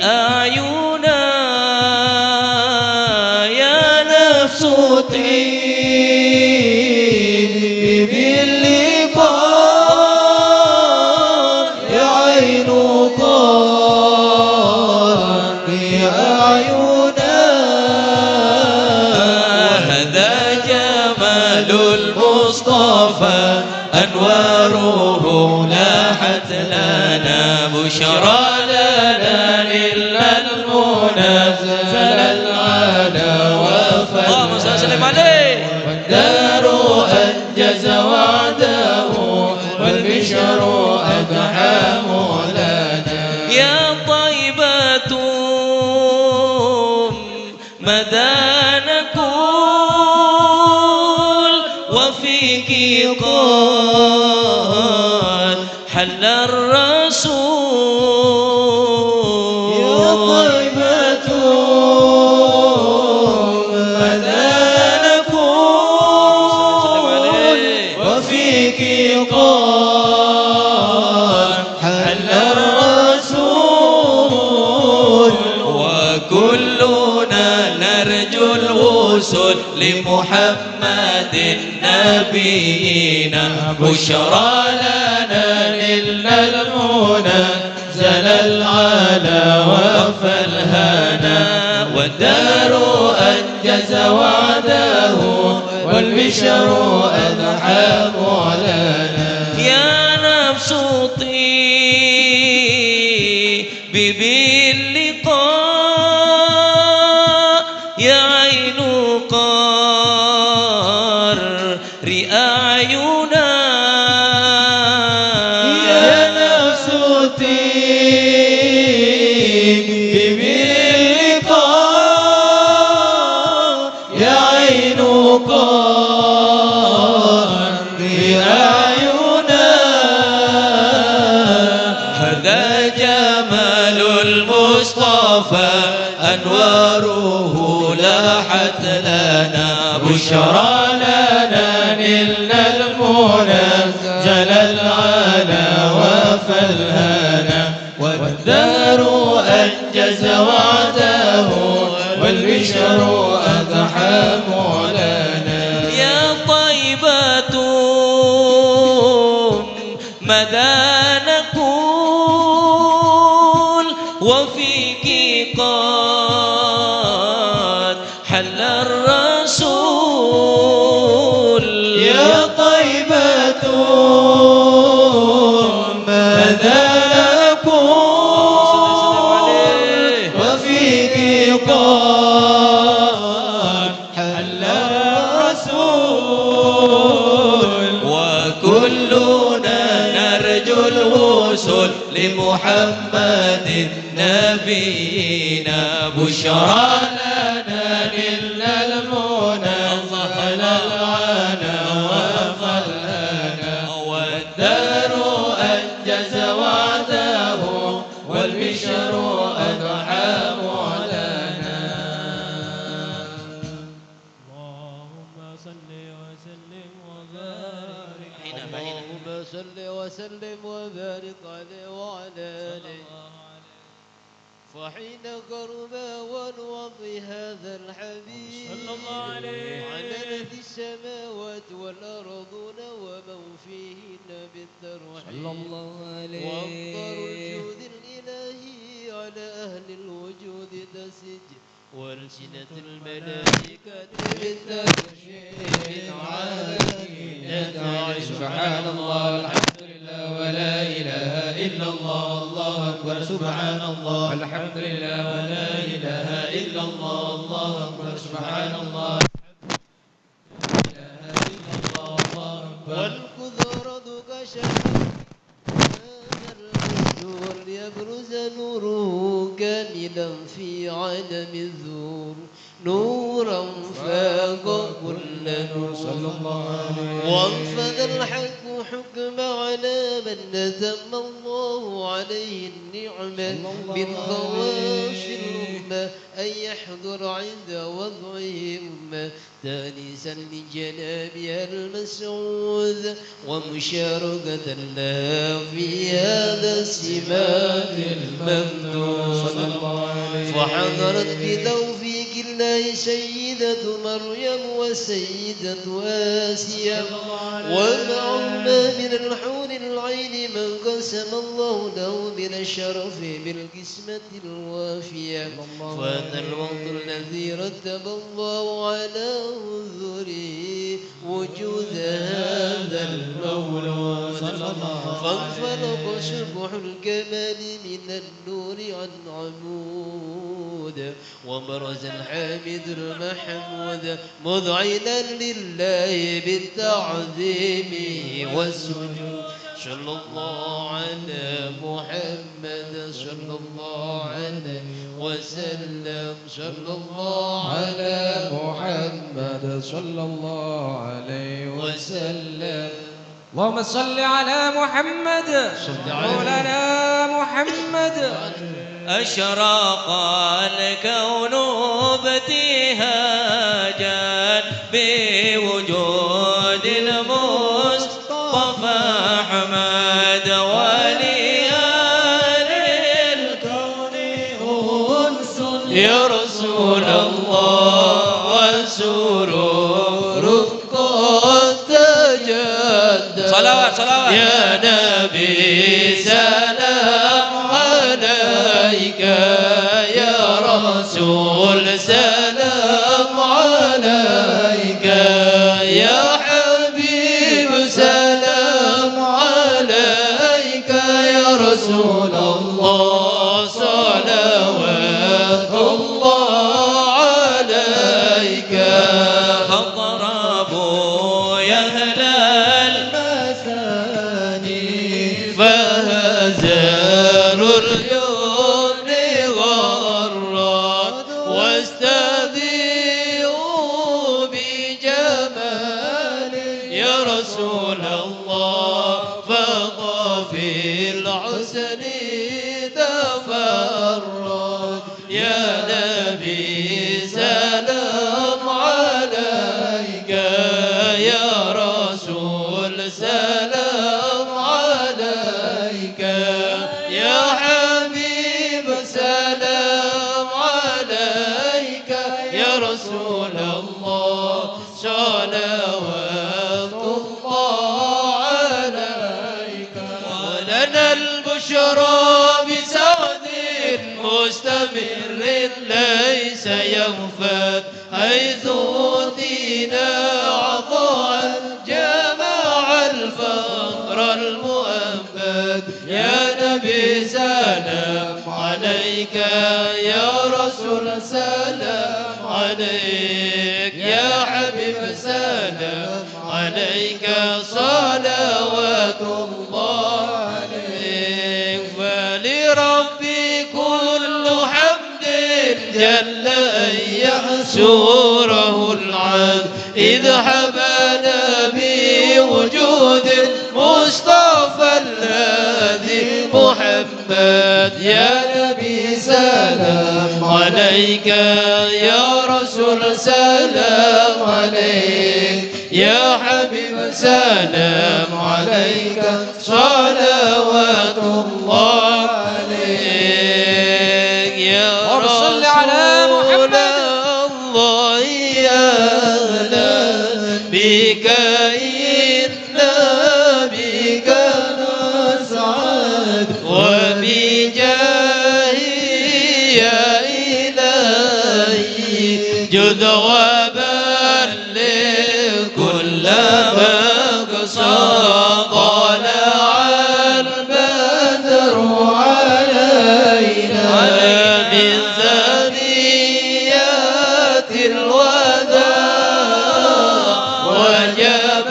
أعينا. يا نفس طيبي باللقاء يا عين قر أعينا. هذا جمال المصطفى أنواره لاحت لنا. بشرى لنا نلنا المنى زال العنا وفى اللهم صل وسلم عليه. والدار أنجز وعده والبشر أضحى مولانا. يا طيبة ماذا نقول وفيك قد حل الرسول. يا طيبة ماذا نقول وفيك قد حل الرسول. وكلنا نرجو الوصول لمحمد نبينا. بشرى لنا نلنا المنى زال العنا وفى الهنا والدار أنجز وعده والبشر أضحى مولانا. يا نفس طيبي باللقاء يا عين قر أعينا. يا نفس طيبي باللقاء يا عين قر أعينا. هذا جمال المصطفى أنواره لاحت لنا. بشرى لنا نلنا المنى الهنا، والدهر أنجز وعده، والبشر أضحى معلنا. يا طيبة ماذا نقول وفيك قد حل الرسول. يا طيبة ماذا نقول وفيك قد حل الرسول. وكلنا نرجو الوصول لمحمد نبينا. بشرى لنا نلنا المنى، الله، فلا الله، العنا وفى الهنا. والدهر أنجز وعده، والبشر أضحى معلنا. اللهم صل وسلم وبارك. حين، حين. اللهم صل وسلم وبارك عليه وعلى آله. فحين قرب ونوض هذا الحبيب صلى الله عليه. على الذي السماوات والأرضون ومن فيهن بالترحيب. صلى الله عليه. وأمطار الجود الإلهي على أهل الوجود تسج. وألسنة الملائكة بالترحيب من عالم النجوى. سبحان الله، الحمد لله، ولا إله إلا الله، الله أكبر، سبحان الله، الحمد لله، ولا إله إلا الله، الله أكبر، سبحان الله. والكثرة كشف هذا الرسول ليبرز نوره كاملا في عالم الظهور، نورا فاق كل نور. صلى الله عليه. وانفذ الحق حكم على من أتم الله عليه النعمة من خواص الأمة أن يحضر عند وضعه أمة تأنيسا لجنابها المسعود ومشاركة لها في هذا السمات الممدود. صلى الله عليه. فحضرت بتوفيق الله سيدة مريم وسيدة آسيا، صلى الله عليه، ومعهما من الحور العين من قسم الله له من الشرف بالقسمة الوافية. صلى الله عليه. فأتى الوقت الذي رتب الله على حضوره وجود هذا المولود. صلى الله عليه. فانفلق شبح الكمال من النور عن عمود، وبرز الحامد المحمود مذعنا لله بالتعظيم والسجود. صلى الله على محمد، صلى الله عليه وسلم، صلى الله على محمد، صلى الله عليه وسلم. اللهم صل على محمد، صل عليه. مولانا محمد. أشرق الكون ابتهاجا بوجود المصطفى أحمد، ولأهل الكون أنس يا رسول الله وسرور قد تجدد. صلوات، صلوات. يا نبي سلام عليك، يا رسول سلام عليك، يا حبيب سلام عليك، يا رسول الله صلوات الله عليك. فاضربوا يا أهل المثاني، فهزار اليمن غرت، واستضيئوا بجمال يا رسول الله، فاض في الحسن تفرد. يا نبي سلام عليك، يا رسول سلام عليك. البشرى بسعد مستمر ليس ينفد، حيث أوتينا عطاء جمع الفخر المؤبد. يا نبي سلام عليك، يا رسول سلام عليك، يا حبيب سلام عليك صلوات الله عليك. فلربي كل حمد جل أن يحصره العبد، إذ حبانا بوجود المصطفى الهادي محمد. يا نبي سلام عليك، يا رسول سلام عليك، يا حبيب سلام عليك، صلوات الله عليك. يا اللهم صل على رسول محمد. الله، أهلا بك، إنا بك نسعد، وبجاهه يا إلهي جد وبلغ كل مقصد. طلع البدر علينا من ثنيات الوداع، وجب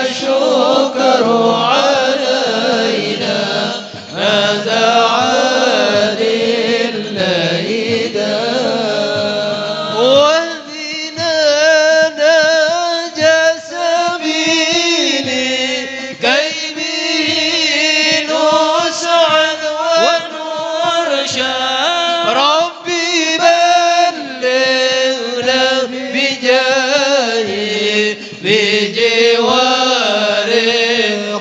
الشكر علينا ما دعا لله داع. واهدنا نهج سبيلك كي به نسعد ونرشد. ربي بلغنا بجاهه بجواره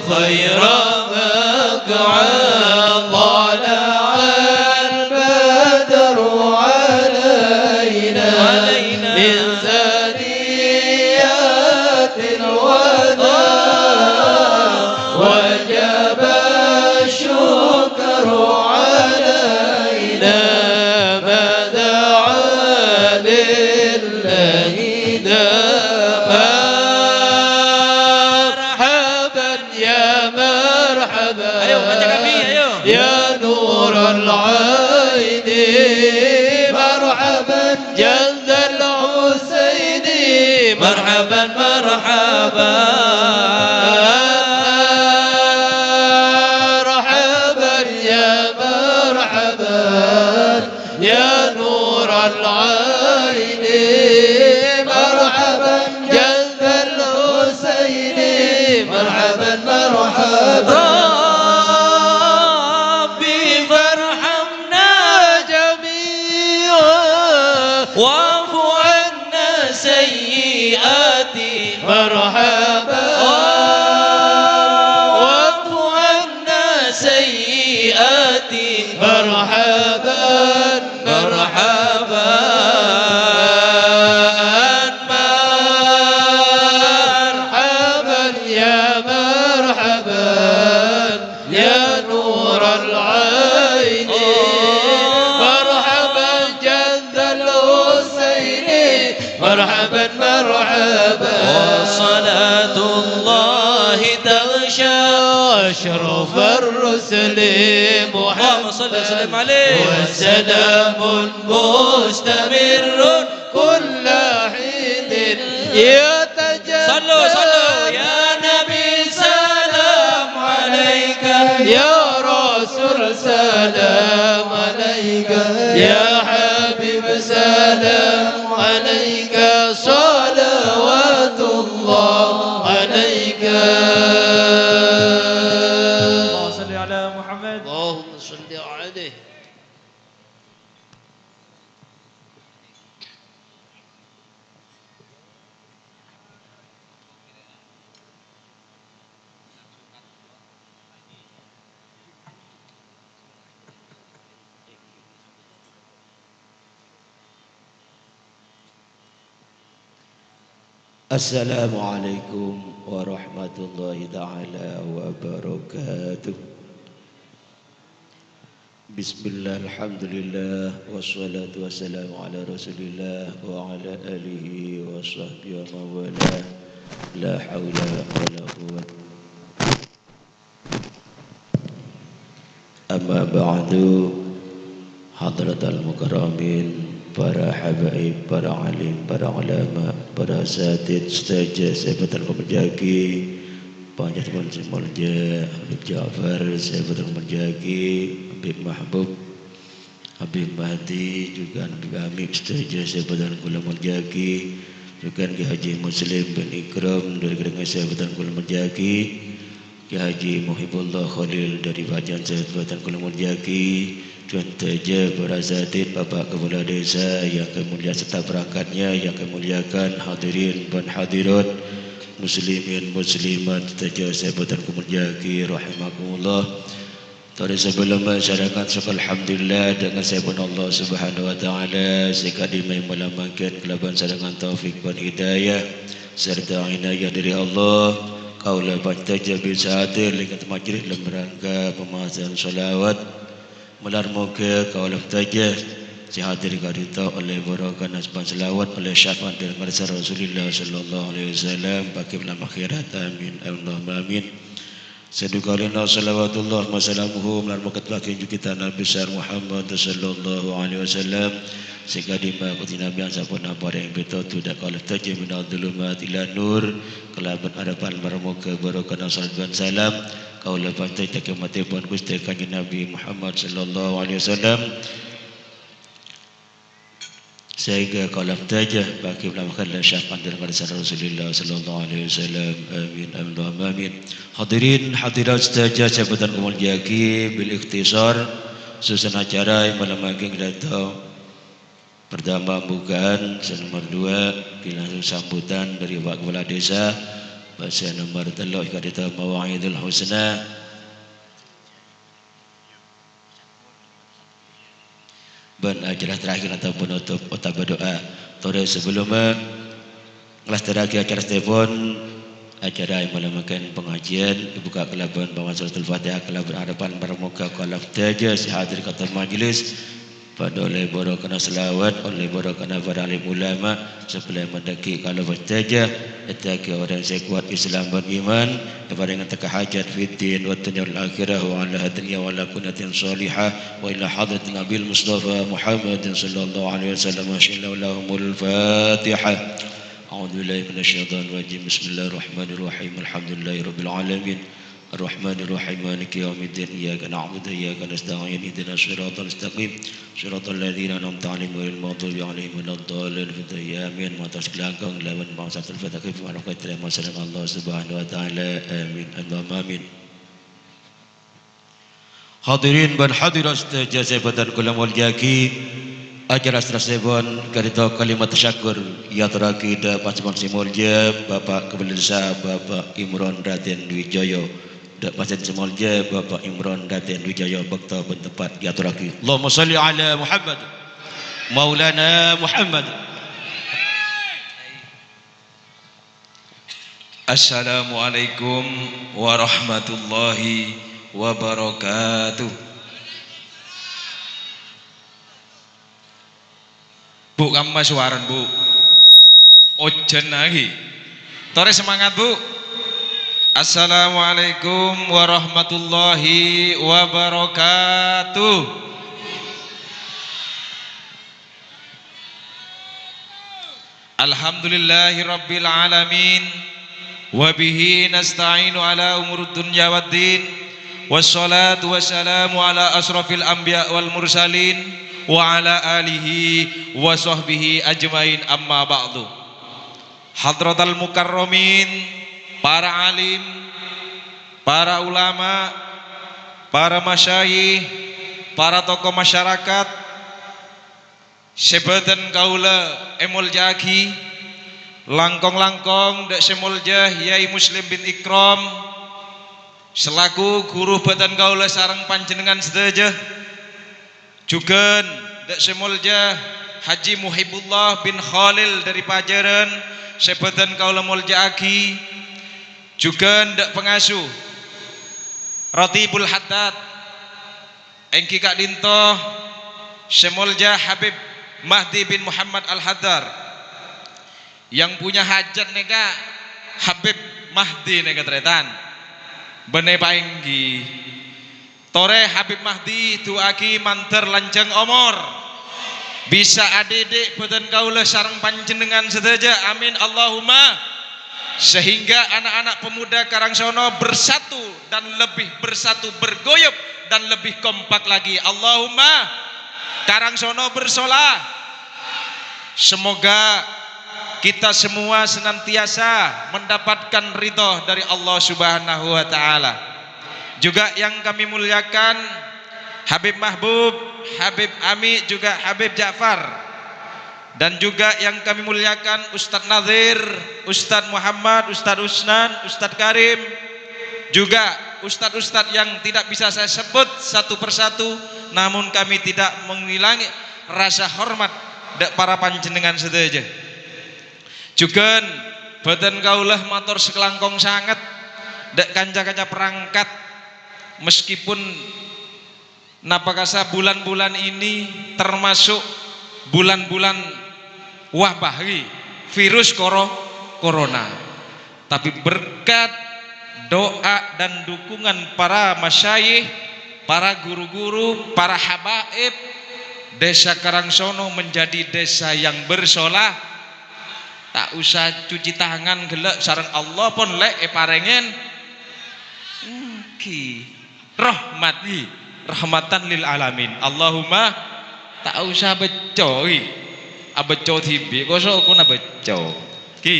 خير مقعد. طلع البدر علينا من ثنيات الوداع، وجب الشكر علينا ما دعا لله داع. مرحبا يا مرحبا، ayo, baca kami, ayo. يا نور العين، مرحبا جد الحسين، مرحبا، مرحبا. مرحبا يا مرحبا، يا نور العين، مرحبا جد الحسين، مرحبا، مرحبا. ربي فارحمنا جميعا، واعف عنا سيئاتنا. مرحبا. واعف عنا سيئاتنا. مرحبا، مرحبا، مرحبا، يا مرحبا، يا نور العين. مرحبا جد الحسين، مرحبا، مرحبا. وصلاة الله تغشى أشرف الرسل محمد، اللهم صل وسلم عليه. وسلام مستمر كل حين يتجدد. صلوا، صلوا. يا نبي سلام عليك، يا رسول سلام عليك، يا حبيب سلام عليك، صلوات الله عليك. اللهم صل على محمد. اللهم صل عليه. Assalamualaikum warahmatullahi taala wabarakatuh. Bismillah, alhamdulillah, wassalatu wassalamu ala Rasulillah wa ala alihi wa sahbihi wa man walah. La haula wa la quwwata. Amma ba'du, hadratal mukarramin, para habaib, para alim, para ulama, para asatid, ustaz, sè bhâdhân kaulâ molja'aghi, panjhennengan sè molja, Habib Ja'far, sè bhâdhân kaulâ molja'aghi, Habib Mahbub, Habib Mahdi, jhughân Habib Amib sadhâjâ sè bhâdhân kaulâ molja'aghi, jhughân Kè Haji Muslim bin Ikram dhâri Kèdângnga sè bhâdhân kaulâ molja'aghi, Kè Haji Muhibullah Khalil dhâri Pajhân sè bhâdhân kaulâ molja'aghi, jhughân sadhâjâ para asatid, Bapak Kepala Desa yang kami mulia serta perangkatnya yang kami muliakan, hadirin bân hadirat, muslimin muslimat sadhâjâ sè bhâdhân kaulâ molja'aghi, rahimakumullah. Torè sabellunna sareng sokol alhamdulillah dhâ' ngasaèpon Allah Subhanahu wa Ta'ala sè kadhi maèmolè mangkèn kalabân sareng taufik bân hidayah sarta inayah dhâri Allah. Kaulâ panjhennengan bisa hadir lèngghet majlis dâlem rangka pamasan shalawat. Malar moghâ kaulâ panjhennengan sè hadir ka'dinto ollè barokana bân shalawat ollè syafaat dhâri Rasulillah sallallahu alaihi wasallam, bâghi alam akhirat. Amin. Allahumma amin. Sè dhu kalina shalawatullah wa salamuhu malar moghâ bâghi junjungan Nabi besar Muhammad sallallahu alaihi wasallam, sè kadhi ma' Ghustè Nabi samponna parèng pètodhu dhâ' kaulâ sadhâjâ minadh dhulumat ila nur, kalabân arapan malar moghâ barokana shalawat bân salam kaulâ panjhennengan dhâ' kèyamatèpon Ghustè Kanjeng Nabi Muhammad sallallahu alaihi wasallam. Saèngghâ kaulâ sadhâjâ bâghi mendapatkan syafaat dhâri Rasulillah sallallahu alaihi wasallam. Amin, amin, Allahumma amin. Hadirin hadirat sadhâjâ sè bhâdhân kaulâ molja'aghi, bil ikhtisar, susun acara malem mangkèn ka'dinto. Pertama, pembukaan, sè nomor dua, bilang sambutan dhâri Pak Kepala Desa, sè nomor tello' ka'dinto mawaidul husna. Bân acara terakhir atau penutup otabâ du'a. Torè sabellunna nglastarraghi acara satèpon, acara malem mangkèn pangajiân èbukka' kalabân pamaca Suratul Fatihah kalabân arapan malar moghâ kaulâ sadhâjâ sè hadir ka majlis padâ ollè barokana shalawat, ollè barokana para alim ulama, Sabellunna mandhâggi' kaulâ sadhâjâ, dhâddhiyâghi orèng sè kowat Islam bân iman, èparèngè tekka hajat fid din wad dunya wal akhirah, wa ala hadzihi wa ala kulli niyatin shalihah, wa ila hadratin Nabil Mustafa Muhammadin sallallahu alaihi wasallam, wa lahumul Fatihah. A'udzu billahi minasy syaithanir rajim. Bismillahirrahmanirrahim. Alhamdulillahi rabbil alamin. الرحمن الرحيم، مالك يوم الدين، إياك نعبد وإياك نستعين، اهدنا الصراط المستقيم، صراط الذين أنعمت عليهم غير المغضوب عليهم ولا الضالين. Amin. Mator sakalangkong lawan maksud al-fatihah, marokat terima sareng Allah Subhanahu wa Ta'ala. Amin. Allahumma amin. Hadirin bân hadirat sadhâjâ sè bhâdhân kaulâ molja'aghi, acara saterrossèpon ka'dinto kalimat tasyakur èyatorraghi dhâ' Pak Sèmon sè molja, Bapak Kepala Desa, Bapak Imron Raden Wijaya. Dhâ' Pak Sèmon sè molja, Bapak Imron Raden Wijaya, bâkto bân tempat èyatorraghi. Allahumma shalli ala Muhammad. Maulana Muhammad. Assalamualaikum warahmatullahi wabarakatuh. Bu', kamma sowarana, Bu'? Ojhân lagi. Torè semangat, Bu'. Assalamualaikum warahmatullahi wabarakatuh. Alhamdulillahi rabbil alamin. Wa bihi nasta'inu ala umurud dunya waddin. Wassalatu wassalamu ala asrafil anbiya wal mursalin wa ala alihi wa sahbihi ajmain, amma ba'du. Hadratal mukarramin, para alim, para ulama, para masyayikh, para tokoh masyarakat, sè bhâdhân kaulâ èmolja'aghi, langkong-langkong dhâ' sè molja Yai Muslim bin Ikram, selaku ghuru bhâdhân kaulâ sareng panjhennengngan sadhâjâ. Jhughân dhâ' sè molja Haji Muhibullah bin Khalil dhâri Pajhârân, sè bhâdhân kaulâ molja'aghi. Jhughân dhâ' pangasuh Ratibul Haddad, Èngghi ka'dinto sè molja Habib Mahdi bin Muhammad Al-Haddad. Yang punya hajat nèka Habib Mahdi nèka, tarètan. Bânnè paèngghi. Torè Habib Mahdi du'aaghi mandhâr lanjhâng omor. Bisa adidik bhâdhân kaulâ sareng panjhennengngan sadhâjâ. Amin, Allahumma. Sehingga anak-anak pemuda Karangsono bersatu dan lebih bersatu, bergoyub dan lebih kompak lagi. Allahumma. Karangsono bersolah. Semoga kita semua senantiasa mendapatkan ridho dari Allah Subhanahu wa Ta'ala. Juga yang kami muliakan Habib Mahbub, Habib Ami, juga Habib Ja'far. Dan juga yang kami muliakan Ustadz Nazir, Ustadz Muhammad, Ustadz Usnan, Ustadz Karim, juga ustadz-ustadz yang tidak bisa saya sebut satu persatu, namun kami tidak mengulangi rasa hormat dâ' para panjhennengngan sadhâjâ. Jhughân bhâdhân kaulâ mator sakalangkong sanget dâ' kanca-kanca perangkat, meskipun napa kasa bulan-bulan ini termasuk bulan-bulan wabah, wi, virus koro-, corona. Tapi berkat doa dan dukungan para masyayikh, para guru-guru, para habaib, Desa Karangsono menjadi desa yang bersolah. Ta' osa cuci tangan ghellâ' sareng Allah pon lè' èparèngè. Èngghi. Rahmat, wi. Rahmatan lil alamin. Allahumma, ta' osa becco', wi. Abecco' dhibi', kosok kono becco'. Èngghi.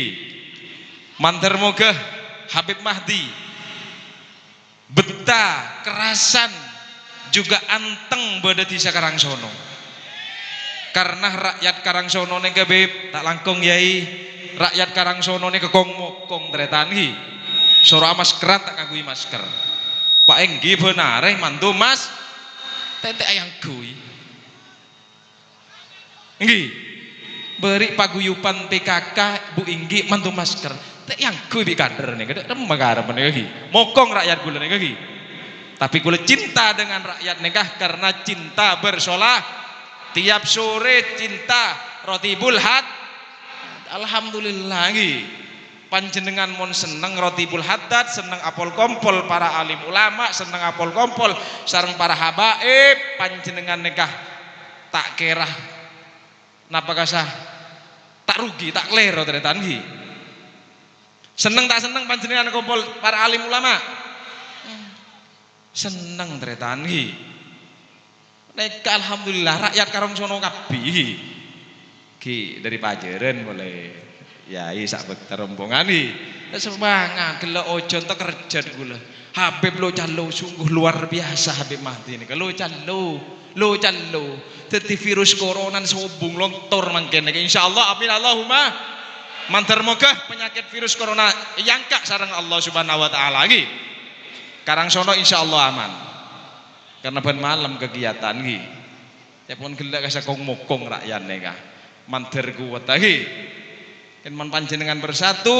Mandhâr moghâ Habib Mahdi bettah, kerasan, juga anteng bâdâ è Desa Karangsono. Karena rakyat Karangsono nèka, Bib, ta' langkong, Yai, rakyat Karangsono nèka kong-mokong, tarètan, èngghi. Soro amaskeran ta' ngangghuy masker. Paèngghi bân arè manto mas-, tètè aèngghuy. Èngghi. Bâri' paguyuban P K K, Bu, èngghi manto masker. Ta' èangghuy bi' kader nèka, dâ' remma karep nèka, èngghi. Mokong rakyat ghulâ nèka, èngghi. Tapi ghulâ cinta dengan rakyat nèka karena cinta bersolah. Tiap sore cinta Rotibul Had-, Alhamdulillah, èngghi. Panjhennengngan mon senneng Rotibul Haddad, senneng apol-kompol para alim ulama, senneng apol-kompol sareng para habaib, panjhennengngan nèka ta' kèra napa kasa ta' rugi, ta' kalèro, tarètan, èngghi. Senneng ta' senneng panjhennengngan kompol para alim ulama? Senneng, tarètan, èngghi. Nèka, alhamdulillah, rakyat Karangsono kabbhi, èngghi. Èngghi, dâri Pajârân polè. Yai, sa' bhâkta rombongan, èngghi. Semangat, ghellâ' ojhân ta' kerjhât ghulâ. Habib lo callo, sungguh luar biasa Habib Mahdi nèka. Lo callo, lo callo. Dhâddhi virus corona sobung lontor mangkèn nèka. Insyaallah, amin, Allahumma. Mandhâr moghâ penyakit virus corona èangka' sareng Allah Subhanahu wa Ta'ala, èngghi. Karangsono insyaallah aman. Karena bân malem kegiatan, èngghi. Ca'èpon ghellâ' kasa kong-mokong rakyat nèka. Mandhâr kowat, èngghi. Kèng mon panjhennengngan bersatu,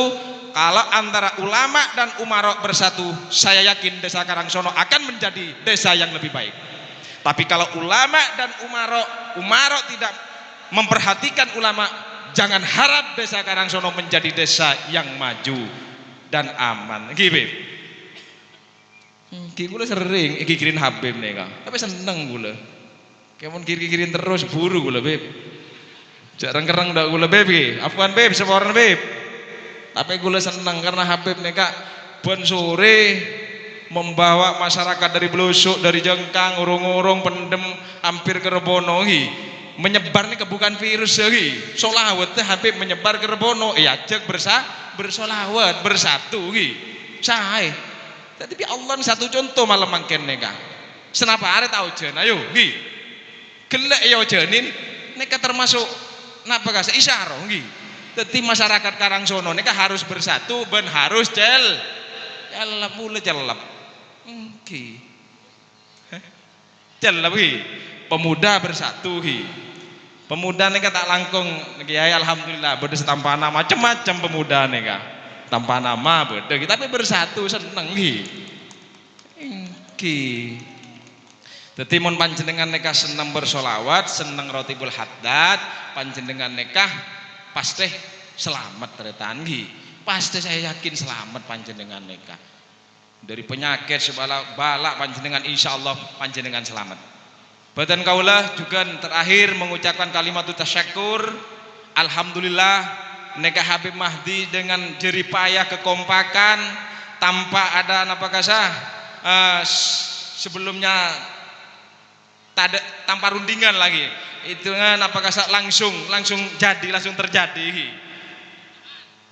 kalau antara ulama dan umaro bersatu, saya yakin Desa Karangsono akan menjadi desa yang lebih baik. Tapi kalau ulama dan umaro, umaro tidak memperhatikan ulama, jangan harap Desa Karangsono menjadi desa yang maju dan aman. Èngghi, Bib? Èngghi, ghulâ serrèng èghighiri Habib nèka. Tapè senneng ghulâ. Kèng mon ghir-ghiri terros, buru ghulâ, Bib. Jhâ' reng-kerreng dâ' ghulâ, Bib, èngghi. Afwan, Bib, saporana, Bib. Tapè ghulâ senneng karena Habib nèka bân sorè membawa masyarakat dari Blosok, dari Jengkang, Orong-Orong, Pendem, hampir ka Rebono, èngghi. Menyebar nèka bukan virus, èngghi. Sholawat Habib menyebar ka Rebono. Èajhâk bersa-, bersolawat, bersatu, èngghi. Saè. Dhâddhi, bi' Allah satu conto malem mangkèn nèka. Sanapa arè ta' ojhân, ayo, èngghi. Ghellâ' èojhânin, nèka termasuk napa kasa? Isyarah, èngghi. Dhâddhi, masyarakat Karangsono nèka harus bersatu bân harus cel-, cellep, mula cellep. Èngghi. Cellep, èngghi. Pemuda bersatu, èngghi. Pemuda nèka ta' langkong, Kèyaè, alhamdulillah, bâdâ sè tanpa nama, macem-macem pemuda nèka. Tanpa nama bâdâ, èngghi, tapè bersatu, senneng, èngghi. Èngghi. Dhâddhi, mon panjhennengngan nèka senneng bersolawat, senneng Rotibul Haddad, panjhennengngan nèka pastè salamet, tarètan, ghi. Pastè, saya yakin salamet panjhennengngan nèka. Dhâri panyakèt sè bâla'-bâla' panjhennengngan, insyaallah panjhennengngan salamet. Bhâdhân kaulâ jhughân terakhir mengucapkan kalimatut tasyakkur. Alhamdulillah, nèka Habib Mahdi dengan jerih payah kekompakan, tanpa ada napa kasa, eh, s-, sebelumnya tadâ', tanpa rundingan lagi. Itu napa kasa langsung, langsung jadi, langsung terjadi.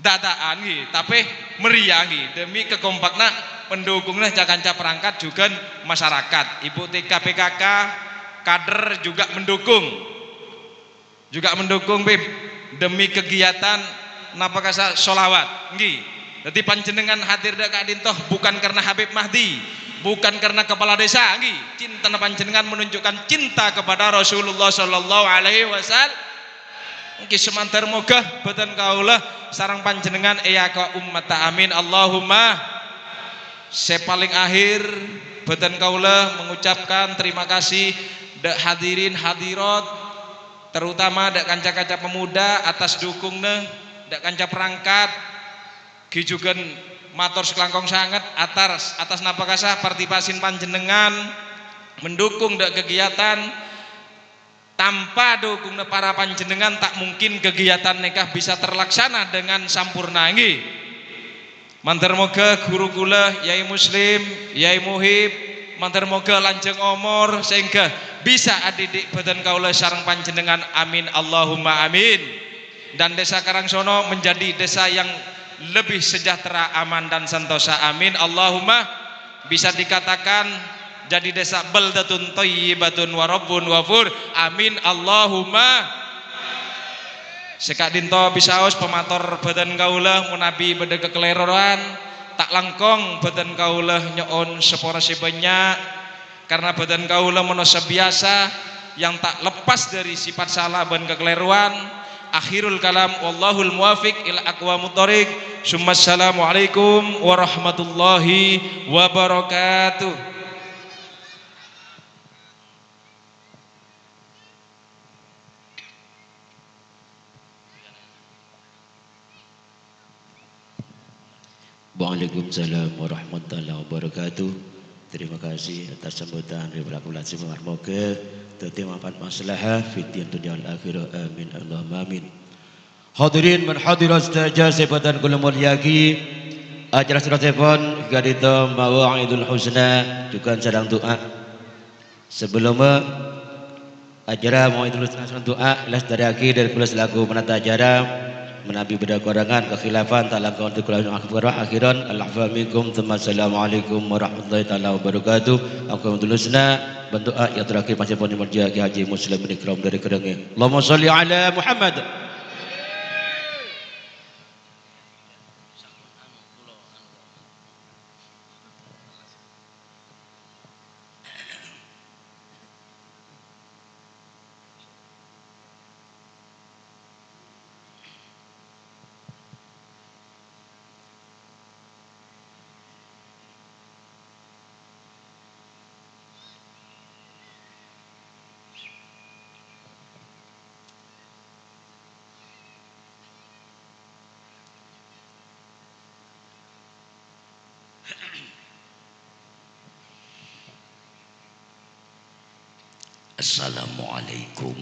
Dâdâ'ân, ghi, tapè meriah, ghi, demi kekompakna pendukungna ca-kanca perangkat jhughân masyarakat. Ibu T K P K K, kader juga mendukung. Juga mendukung, Bib, demi kegiatan napa kasa solawat, ghi. Dhâddhi, panjhennengngan hadir dâ' ka'dinto bukan karena Habib Mahdi, bukan karena kepala desa, ghi. Cintana panjhennengngan menunjukkan cinta kepada Rasulullah sallallahu alaihi wasallam. Ènggi, samandhâr moghâ bhâdhân kaulâ sareng panjhennengngan èyakowa ummata. Amin, Allahumma. Sè palèng akhir, bhâdhân kaulâ mengucapkan terima kasih dâ' hadirin hadirat, terutama dâ' kanca-kanca pemuda atas dukungna, dâ' kanca perangkat, ghi jhughân mator sakalangkong sanget atas, atas napa kasa partisipasina panjhennengngan mendukung dâ' kegiatan. Tanpa dukungna para panjhennengngan, ta' mungkin kegiatan nèka bisa terlaksana dengan sampurna, ènggi. Mandhâr moghâ ghuru kaulâ, Yai Muslim, Yai Muhib, mandhâr moghâ lanjhâng omor, sehingga bisa adidik bhâdhân kaulâ sareng panjhennengngan. Amin, Allahumma amin. Dan Desa Karangsono menjadi desa yang lebih sejahtera, aman, dan sentosa. Amin, Allahumma. Bisa dikatakan jadi desa baldatun thayyibatun wa rabbun ghafur. Amin, Allahumma. Sè ka'dinto bisaos pamator bhâdhân kaulâ, manabi bâdâ kakalèrowan, ta' langkong bhâdhân kaulâ nyo'on sapora sè bânnya'. Karena bhâdhân kaulâ manossa biyasa yang ta' lepas dhâri sifat sala bân kakalèrowan. Akhirul kalam, wallahul muwafiq ila aqwamit thoriq. Summa assalamualaikum warahmatullahi wabarakatuh. Waalaikumsalam warahmatullahi wabarakatuh. Terima kasih atas sambutan dari pelaku lazim. Moga dhâddhi manfaat maslahah fid din dunya wal akhirah. Amin, Allahumma amin. Hadirin bân hadirat sadhâjâ sè bhâdhân kaulâ molja'aghi, acara saterrossèpon ka'dinto Mawa'idul Husna, jhughân sareng du'a. Sabellunna acara Mawa'idul Husna sareng du'a èlastarèyaghi dhâri kaulâ selaku penata acara. Manabi bâdâ korangan, kakhilafan, ta' langkong dhâri kaulâ, akhiran, al-'afwa minkum, tsumma assalamualaikum warahmatullahi ta'ala wabarakatuh. Mawa'idul Husna bân du'a èyatorraghi panjhennengngan molja'aghi Haji Muslim bin Ikram dhâri Kerengè. Allahumma shalli ala Muhammad. Assalamualaikum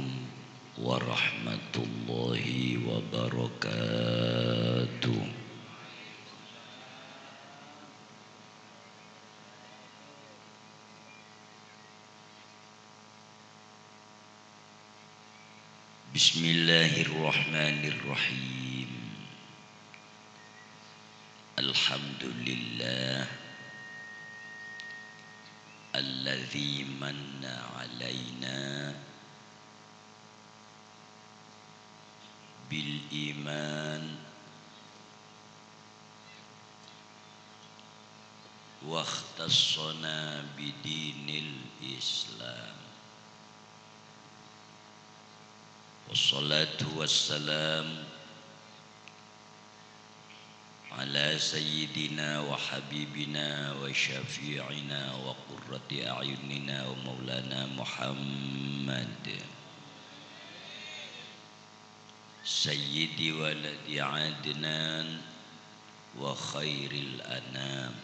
warahmatullahi wabarakatuh. Bismillahirrahmanirrahim. Alhamdulillah alladzi manna alaina bil iman wa ikhtassana bidinil Islam. Wassalatu wassalam على سيدنا وحبيبنا وشفيعنا وقرة أعيننا ومولانا محمد سيد ولد عدنان وخير الأنام،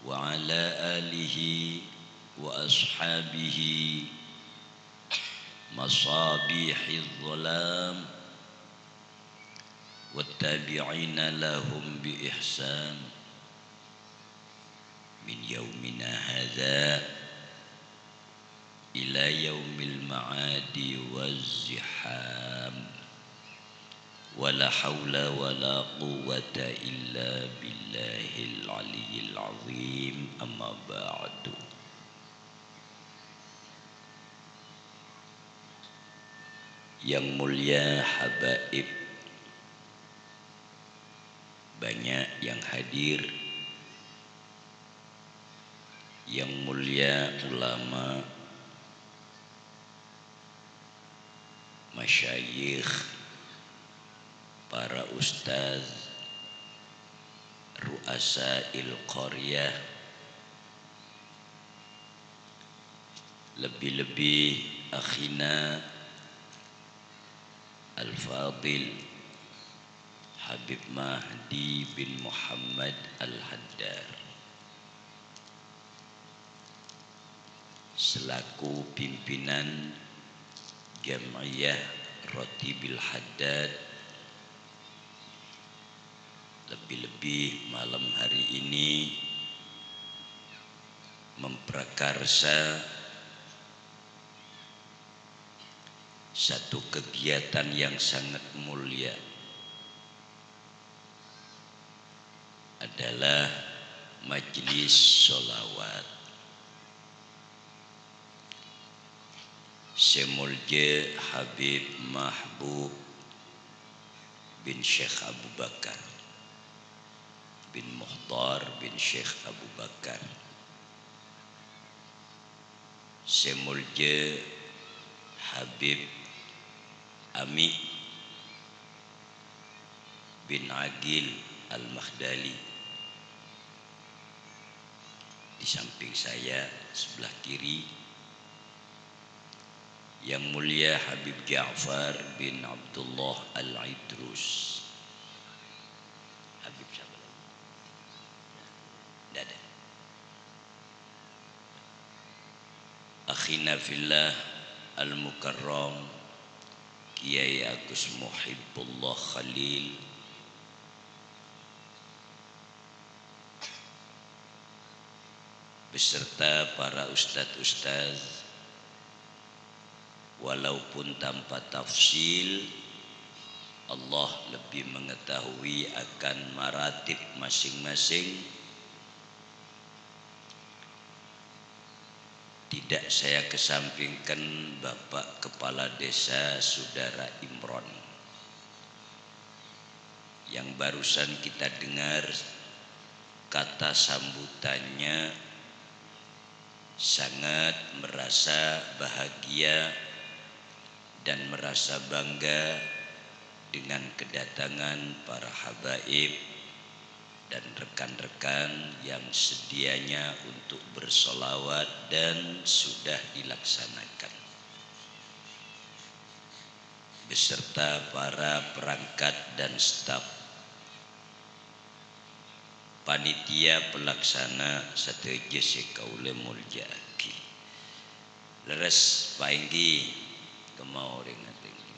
وعلى آله وأصحابه مصابيح الظلام، والتابعين لهم بإحسان من يومنا هذا إلى يوم المعاد والزحام. ولا حول ولا قوة إلا بالله العلي العظيم. أما بعد. Yang mulia habaib, banyak yang hadir. Yang mulia ulama, masyayikh, para ustaz, ru'asail qaryah, lebih-lebih akhina Al-Fadil Habib Mahdi bin Muhammad Al-Haddad, selaku pimpinan Jam'iyah Ratibil Haddad, lebih-lebih malam hari ini memprakarsa satu kegiatan yang sangat mulia adalah majelis sholawat. Sè molja Habib Mahbub bin Syekh Abu Bakar bin Mukhtar bin Syekh Abu Bakar. Sè molja Habib Ami bin Agil Al-Maghdali. Di samping saya, sebelah kiri, Yang Mulia Habib Ja'far bin Abdullah Al-Idrus. Habib siapa lagi? Nggak ada. Akhina fillah Al-Mukarram Kiai Agus Muhibbullah Khalil beserta para ustadz-ustadz, walaupun tanpa tafsil, Allah lebih mengetahui akan maratib masing-masing. Tidak saya kesampingkan Bapak Kepala Desa Saudara Imron yang barusan kita dengar kata sambutannya, sangat merasa bahagia dan merasa bangga dengan kedatangan para habaib dan rekan-rekan yang sedianya untuk bersolawat dan sudah dilaksanakan, beserta para perangkat dan staf panitia pelaksana sadhâjâ sè kaulâ molja'aghi. Leres, paènggi kemma orèng atèngghi.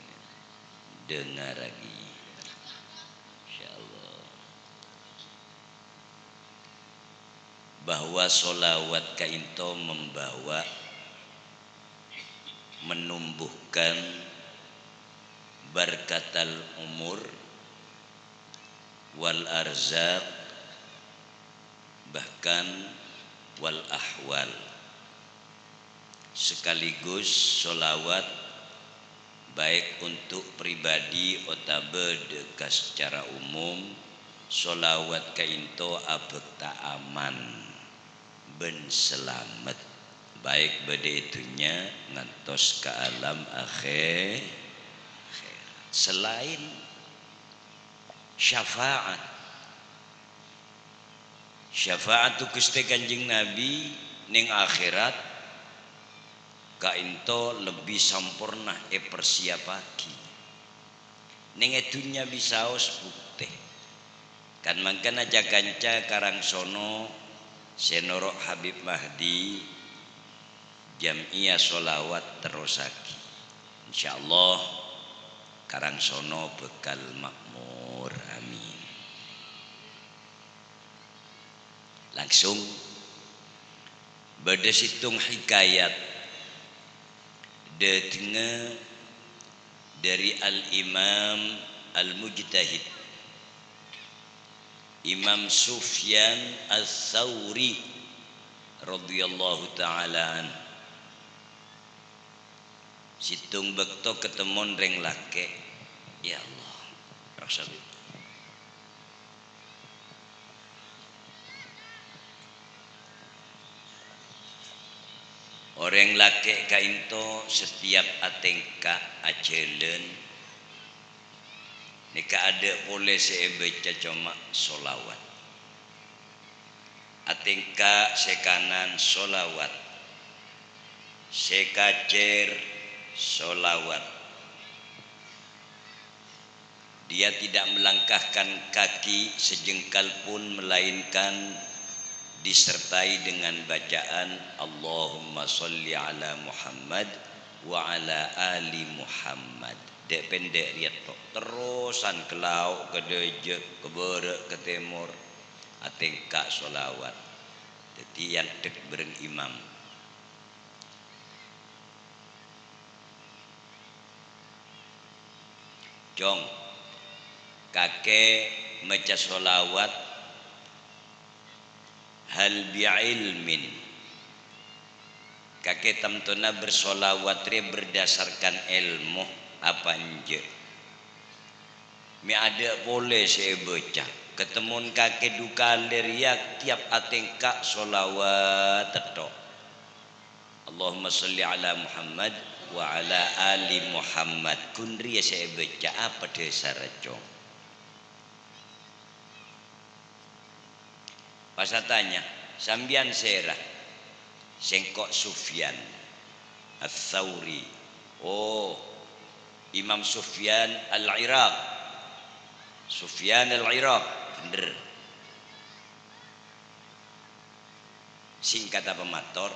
Dengaraghi. Insyaallah. Bahwa sholawat ka'dinto membawa, menumbuhkan barkatal umur, wal arzaq, bahkan wal ahwal. Sekaligus sholawat baik untuk pribadi otabâ dâ' ka secara umum, sholawat ka'dinto abhâkta aman bân salamet, baik bâdâ è dhunnya ngantos ka alam akhè-, akhèrat. selain syafaat. Syafaat Ghustè Kanjeng Nabi neng akhèrat ka'ènto lebbi samporna èpersiapaghi. Neng è dhunnya bisaos bhuktè. Kan mangkana ca-kanca karangsono sè noro' Habib Mahdi, jam'iyah sholawat terrosaghi. Insyaallah, karangsono bhâkal makmur. Amin. Langsung, bâdâ sèttong hikayat dâtengnga dâri Al-Imam Al-Mujtahid, Imam Sufyan Ats-Tsauri radhiyallahu ta'ala anhu. Sèttong bâkto katemmon rèng lakè'. Ya Allah, raksa bi-, orèng lakè' ka'ènto setiap atèngka ajhâlân, nèka adâ' polè sè èbâca coma sholawat. Atèngka sè kanan sholawat, sè kacèr sholawat. Dia tidak melangkahkan kaki sejengkal pun melainkan disertai dengan bacaan Allahumma sholli ala Muhammad wa ala ali Muhammad. Dâ'-pendâ' rèya tok. Terrosan ka lao', ka dâjâ, ka bârâ', ka tèmor. Atèngka sholawat. Dâddhi èandhek bhâreng imam. Cong, kakè maca sholawat hal bi'ilmin. Kakè tamtona bersolawat rè berdasarkan èlmo apa enjâ'? Mè' adâ' polè sè èbâca. Katemmon kakè du kalè rèya tiap atèngka sholawat tètto. Allahumma sholli ala Muhammad wa ala ali Muhammad. Ghun rèya sè èbâca, apa dhâsarra, Cong? Pas atanya, "Sampèyan sèra?" "Sèngko' Sufyan Ats-Tsauri." "Oh, Imam Sufyan Al-Iraq." Sufyan Al-Iraq, bhender. Singkat apa mator,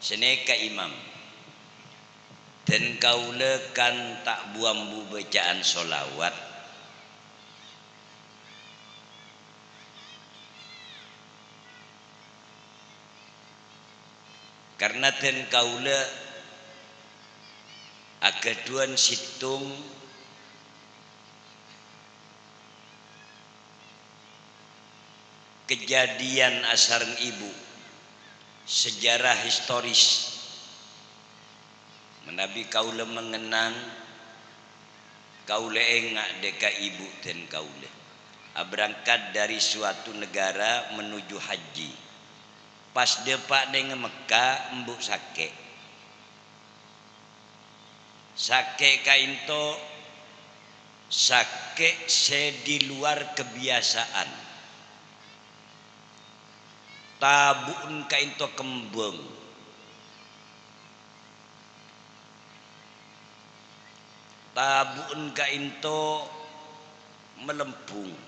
sanèka Imam. Dân kaulâ kan ta' bu-ambu bâca'an sholawat. Karna dân kaulâ aghâdhuwân sèttong kejadian asareng ibu, sejarah historis. Manabi kaulâ mangenang, kaulâ enga' dâ' ka ibu dân kaulâ. Aberangkat dari suatu negara menuju haji. Pas dâpa' neng Mekka, embu' sakè'. Sakè' ka'ènto sakè' sè di luar kebiasaan. Tabu'en ka'ènto kembhâng. Tabu'en ka'ènto malembhung.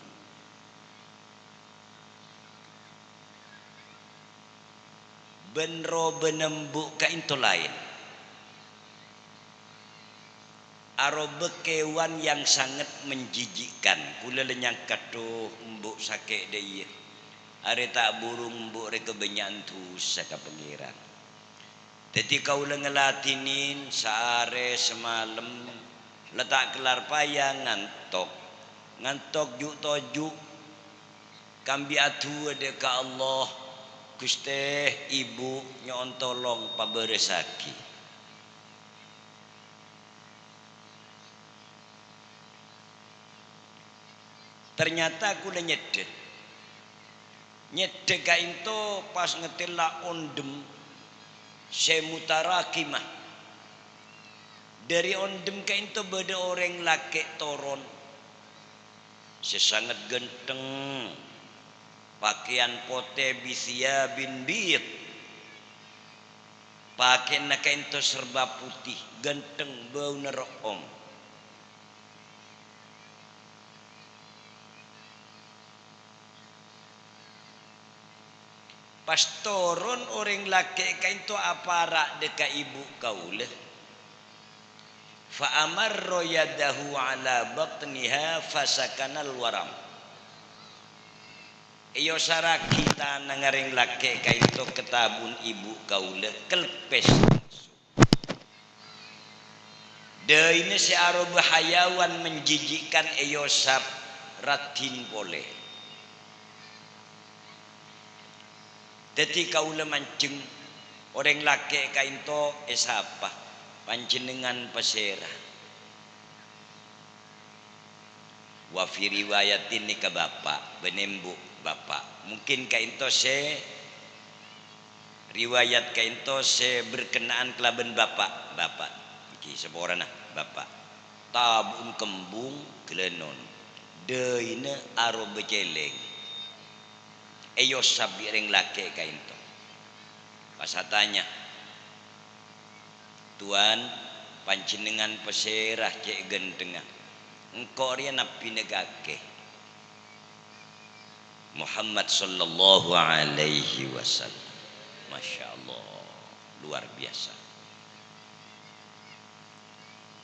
Bân robâna embu' ka'ènto laèn. Aroba kewan yang sangat menjijikkan. Kaulâ la nyangka, "Dhu, embu' sakè' dâ' iyâ. Arè ta' burung embu' rè kabânnya'an dhusa ka Pangèran." Dâddhi kaulâ ngalatinè saarè samalem, la ta' kellar paya ngantok. Ngantok ju'-toju'. Kambi adu'a dâ' ka Allah, "Ghustè, ibu nyo'on tolong pabârâssaghi." Ternyata kaulâ nyèddhâ. Nyèddhâ ka'ènto pas ngatèla' ondhem sè mutaraqimah. Dhâri ondhem ka'ento bâdâ orèng lakè' toron sè sanget ghântheng, pakèyan potè bi thiyabin bid, pakèyanna ka'ento serba putih, ghântheng, bâuna ro'om. Pas toron orèng lakè' ka'ento apara' dâ' ka ibu' kaulâ. Fa amarra yadahu ala batniha fasakanal waram. Èyosarraghi tanangnga rèng lakè' ka'ento ka tabu'na ibu' kaulâ, kelpes. Dâina sè arowa hayawan menjijikkan èyosap raddhin polè. Dhâddhi kaulâ manjheng, orèng lakè' ka'ento èsapa, "Panjhennengngan pasèra?" Wa fi riwayatin nèka bapa', bân embu' bapa'. Mungkin ka'ento sè riwayat ka'ento sè berkenaan kalabân bapa', bapa'. Ngghi, saporana bapa'. Tabu'na kembung ghâlânon. Dâina arowa cèlèng. Èyosap bi' rèng lakè' ka'ento. Pas atanya, "Tuan, panjhennengngan pasèra cè' ghânthengnga? Engko' rèya nabbhina kakè, Muhammad sallallahu alaihi wasallam." Masya Allah, luar biasa.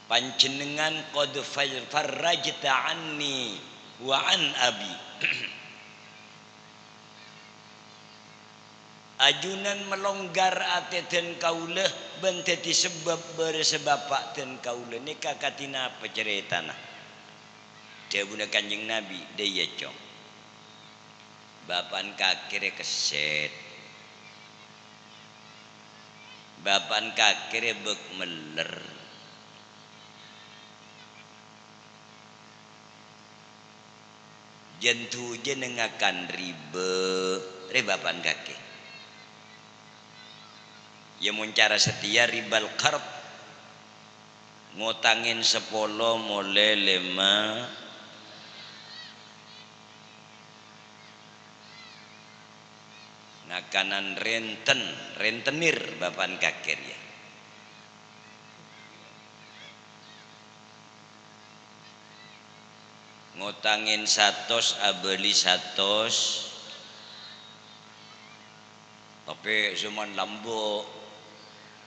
"Panjhennengngan qad far-, farrajta anni wa an abi." Ajunan malonggar atè dân kaulâ bân dhâddhi sebbhâb bârâssa bapa' dân kaulâ. Nèka kadhi napa carètana? Dhâbuna Kanjeng Nabi, "Dâ' iyâ, Cong. Bapa'na kakè rè kèsèt. Bapa'na kakè rè bâk-mellèr. Jân dhujânna ngakan riba, rè bapa'na kakè. Iyâ, mon cara satèya ribal qard, ngotangè sapolo molè lèma'." Ngakanan rènten, rèntenir bapa'na kakè rèya. Ngotangè satos, abâli satos. Tapè zaman lambâ',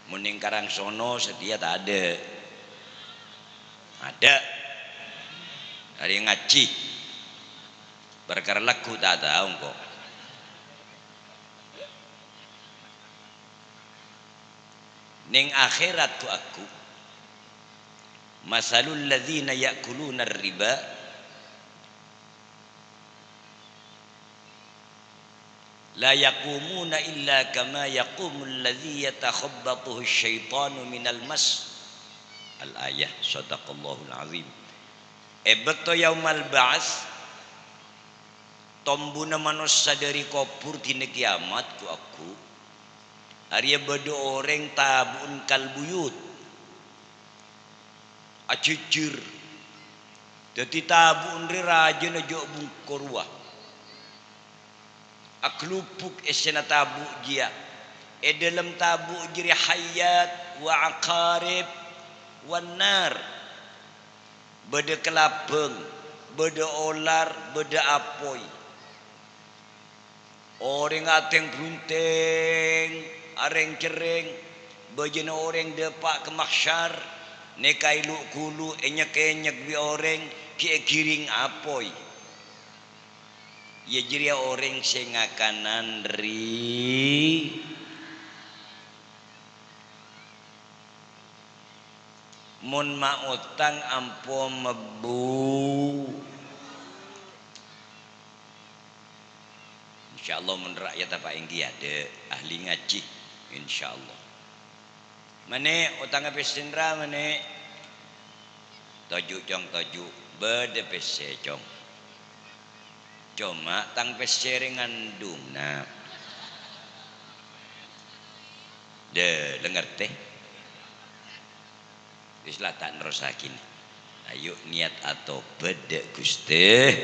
mon nèng Karangsono satèya tadâ'. Adâ'. Arè ngajhi. Parkara lagghu ta' tao engko'. Neng akhèrat ghu-, aghu, "Matsalul ladzina ya'kuluna riba la yaqumuna illa kama yaqumul ladzi yatakhabbatuhu syaitanu minal mas." Al-ayah. Shadaqallahul azim. È bâkto yaumal ba'ats, tombuna manossa dhâri kobhur dina kèyamat, ghu-aghu, arèya bâdâ orèng tabu'un kal buyut, ajhijhir. Dhâddhi tabu'un rè rajâna jhâ' bungko rowa. Aglubuk èssèna tabu' jiyâ. È dhâlem tabu' jârèya hayyat wa 'aqarib wan nar. Bâdâ kalabâng, bâdâ olar, bâdâ apoy. Orèng atèng bruntèng, arèng-cerrèng, bâjâna orèng dâpa' ka mahsyar, nèka èlu'-ghulu', ènyek-ènyek bi' orèng, ghi' èghiring apoy. Iyâ jârèya orèng sè ngakanan ri-, mon maotang ampo mebbu. Insyaallah, mon ra'yat apa èngghi adâ' ahli ngajhi, insyaallah. Manè', otangnga pèssèna ra, manè'. Toju', Cong, toju'. Bâdâ pèssè, Cong. Coma tang pèssè rè ngandhung, Na'. Dâ, la ngartè. Wis la ta' nerrossaghi. Ayo niat atobât dâ' Ghustè.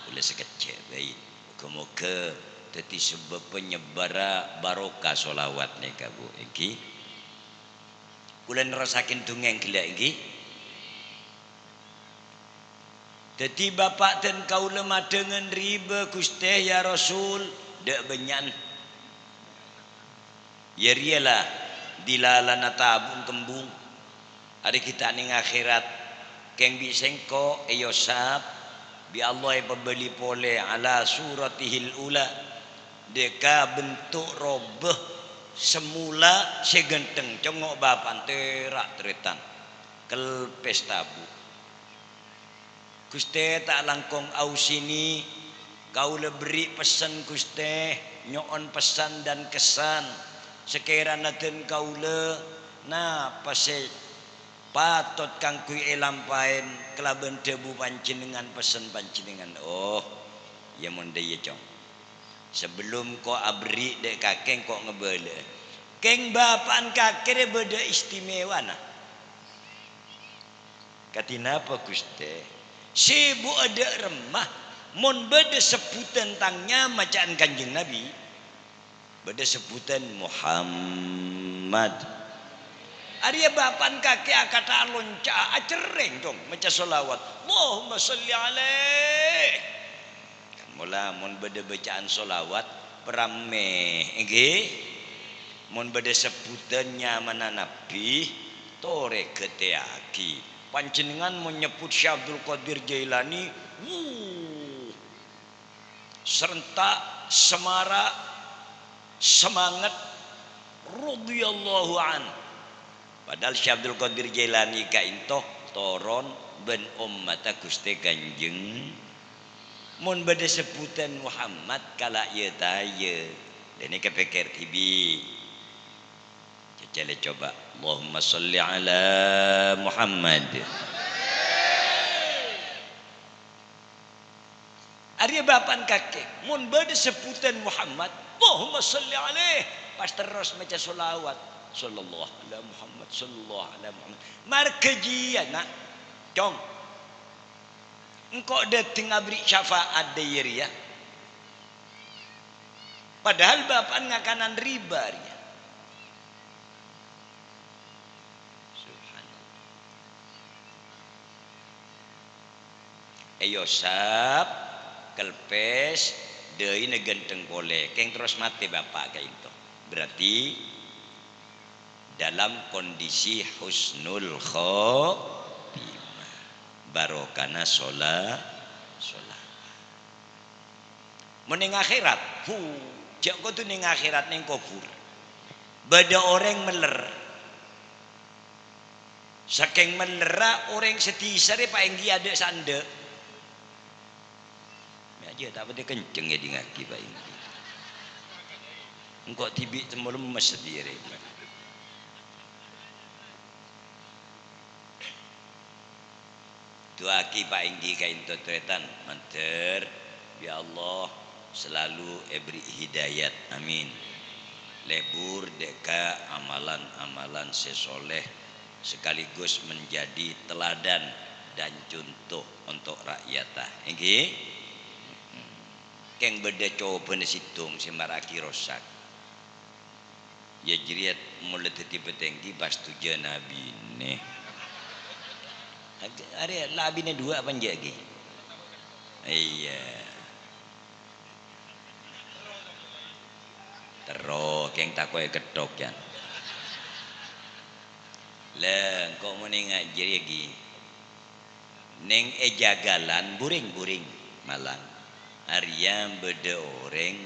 Kaulâ sakejjhâ' bhâi. Moghâ-moghâ dhâddhi sabâb panyebbarra barokah sholawat nèka, Bu, èngghi. Kaulâ nerrossaghi dhungngèng ghellâ', èngghi. Dhâddhi bapa' dân kaulâ madhângan ribâ, "Ghustè, ya Rasul, dâ' bânnya'an." Iyâ rèya la dilalana tabu'na kembung. Arè ghi' ta' neng akhèrat, kèng bi' sèngko' èyosap, bi' Allah èpabâli polè ala suratihil ula, dâ' ka bentuk robâ semula sè ghântheng, congngo' bapa'na tèra' tarètan, kelpès tabu'. "Ghustè, ta' langkong aosènè, kaulâ berri' pessen, Ghustè, nyo'on pesan dan kesan. Sakèrana dân kaulâ, napa sè patot kaangghuy èlampa'è kalabân dhâbu Panjhennengngan, pessen Panjhennengngan?" "Oh, iyâ, mon dâ' iyâ, Cong. Sabellunna ko' aberri' dâ' kakè, ko' ngabâlâ'â. Kèng bapa'na kakè rè bâdâ istimewana." "Kadhi napa, Ghustè?" "Sèbu'â dâ' remma, mon bâdâ sebbhutan tang nyama ca'na Kanjeng Nabi, bâdâ sebbhutan Muhammad. Arèya bapa'na kakè akantha alonca'a, acerrèng, Cong, maca sholawat, 'Allahumma sholli alaih.'" Kan mola mon bâdâ bâca'an sholawat, parammè, èngghi? Mon bâdâ sebbhutan nyamana Nabbhi, torè ghâtèyaghi. Panjhennengngan mon nyebbhut Syekh Abdul Qadir Jailani, wuh, serentak, semara', semangat, radhiyallahu anhu. Padahal Syekh Abdul Qadir Jailani ka'ènto toron bân ommatta Ghustè Kanjeng. Mon bâdâ sebbhutan Muhammad, kala' iyâ ta' iyâ. Dâ'nèka pèkkèr dhibi'. Jhâjhâlè coba. Allahumma sholli ala Muhammad. Arèya bapa'na kakè, mon bâdâ sebbhutan Muhammad, "Allahumma sholli alaih," pas terros maca sholawat, "Sallallahu ala Muhammad, sallallahu ala Muhammad." Marghâ jiyâ, na', Cong. Engko' dâteng aberri' syafa'at dâ' iyâ rèya. Padahal bapa'na ngakanan ribâ rèya. Subhanallah. Èyosap, kelpès, dâina ghântheng polè. Kèng terros matè bapa' ka'ènto. Berarti dalam kondisi husnul khotimah. Barokana shola-, sholawat. Mon neng akhèrat, hu, jhâ' kodhu neng akhèrat, neng kobhur. Bâdâ orèng mèller. Sakèng mèllerra orèng sadhisa rè paènggi adâ' sandhâ'. Mè' ajâ ta' patè kenceng èdingngaghi paènggi. Engko' dhibi' temmo lemmes sadhiyâ rè. Du'aaghi paènggi ka'ènto tarètan, mandhâr, ya Allah, selalu èberri' hidayat. Amin. Lebur dâ' ka amalan-amalan sè sholeh, sekaligus menjadi teladan dan contoh untuk rakyata. Èngghi? Kèng bâdâ cobâna sèttong sè mara'aghi rosak. Iyâ, jârèya mola dhâddhi patèngghi, pas dhujâna abinè. Arè la abinè duwâ' apa enjâ' ghi? Iyâ. Terro, kèng tako' èketthok, yâ. La, engko' monènga jârèya ghi. Neng è jhâghâlân bhureng-bhureng Malang. Arèya bâdâ orèng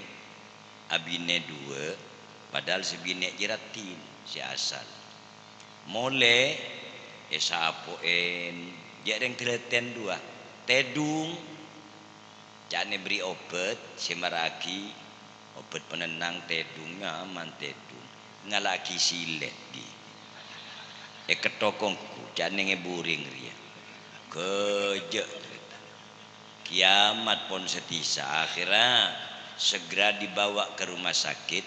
abinè duwâ', padahal sè binè' jârèya raddhin, sè asal. Molè èsapo'è, jhâ' rèng ghâlâtèn duwâ', tèdung. Ca'na èberri' obhât sè mara'aghi, obhât penenang tèdung, nyaman tèdung. Ngala'aghi silèt, ghi. Èketthok ongghu, ca'na neng è bhureng rèya. Ghâjâ' tarètan. Kiamat pon sadhisa, akhèrra segera dibawa ke rumah sakit,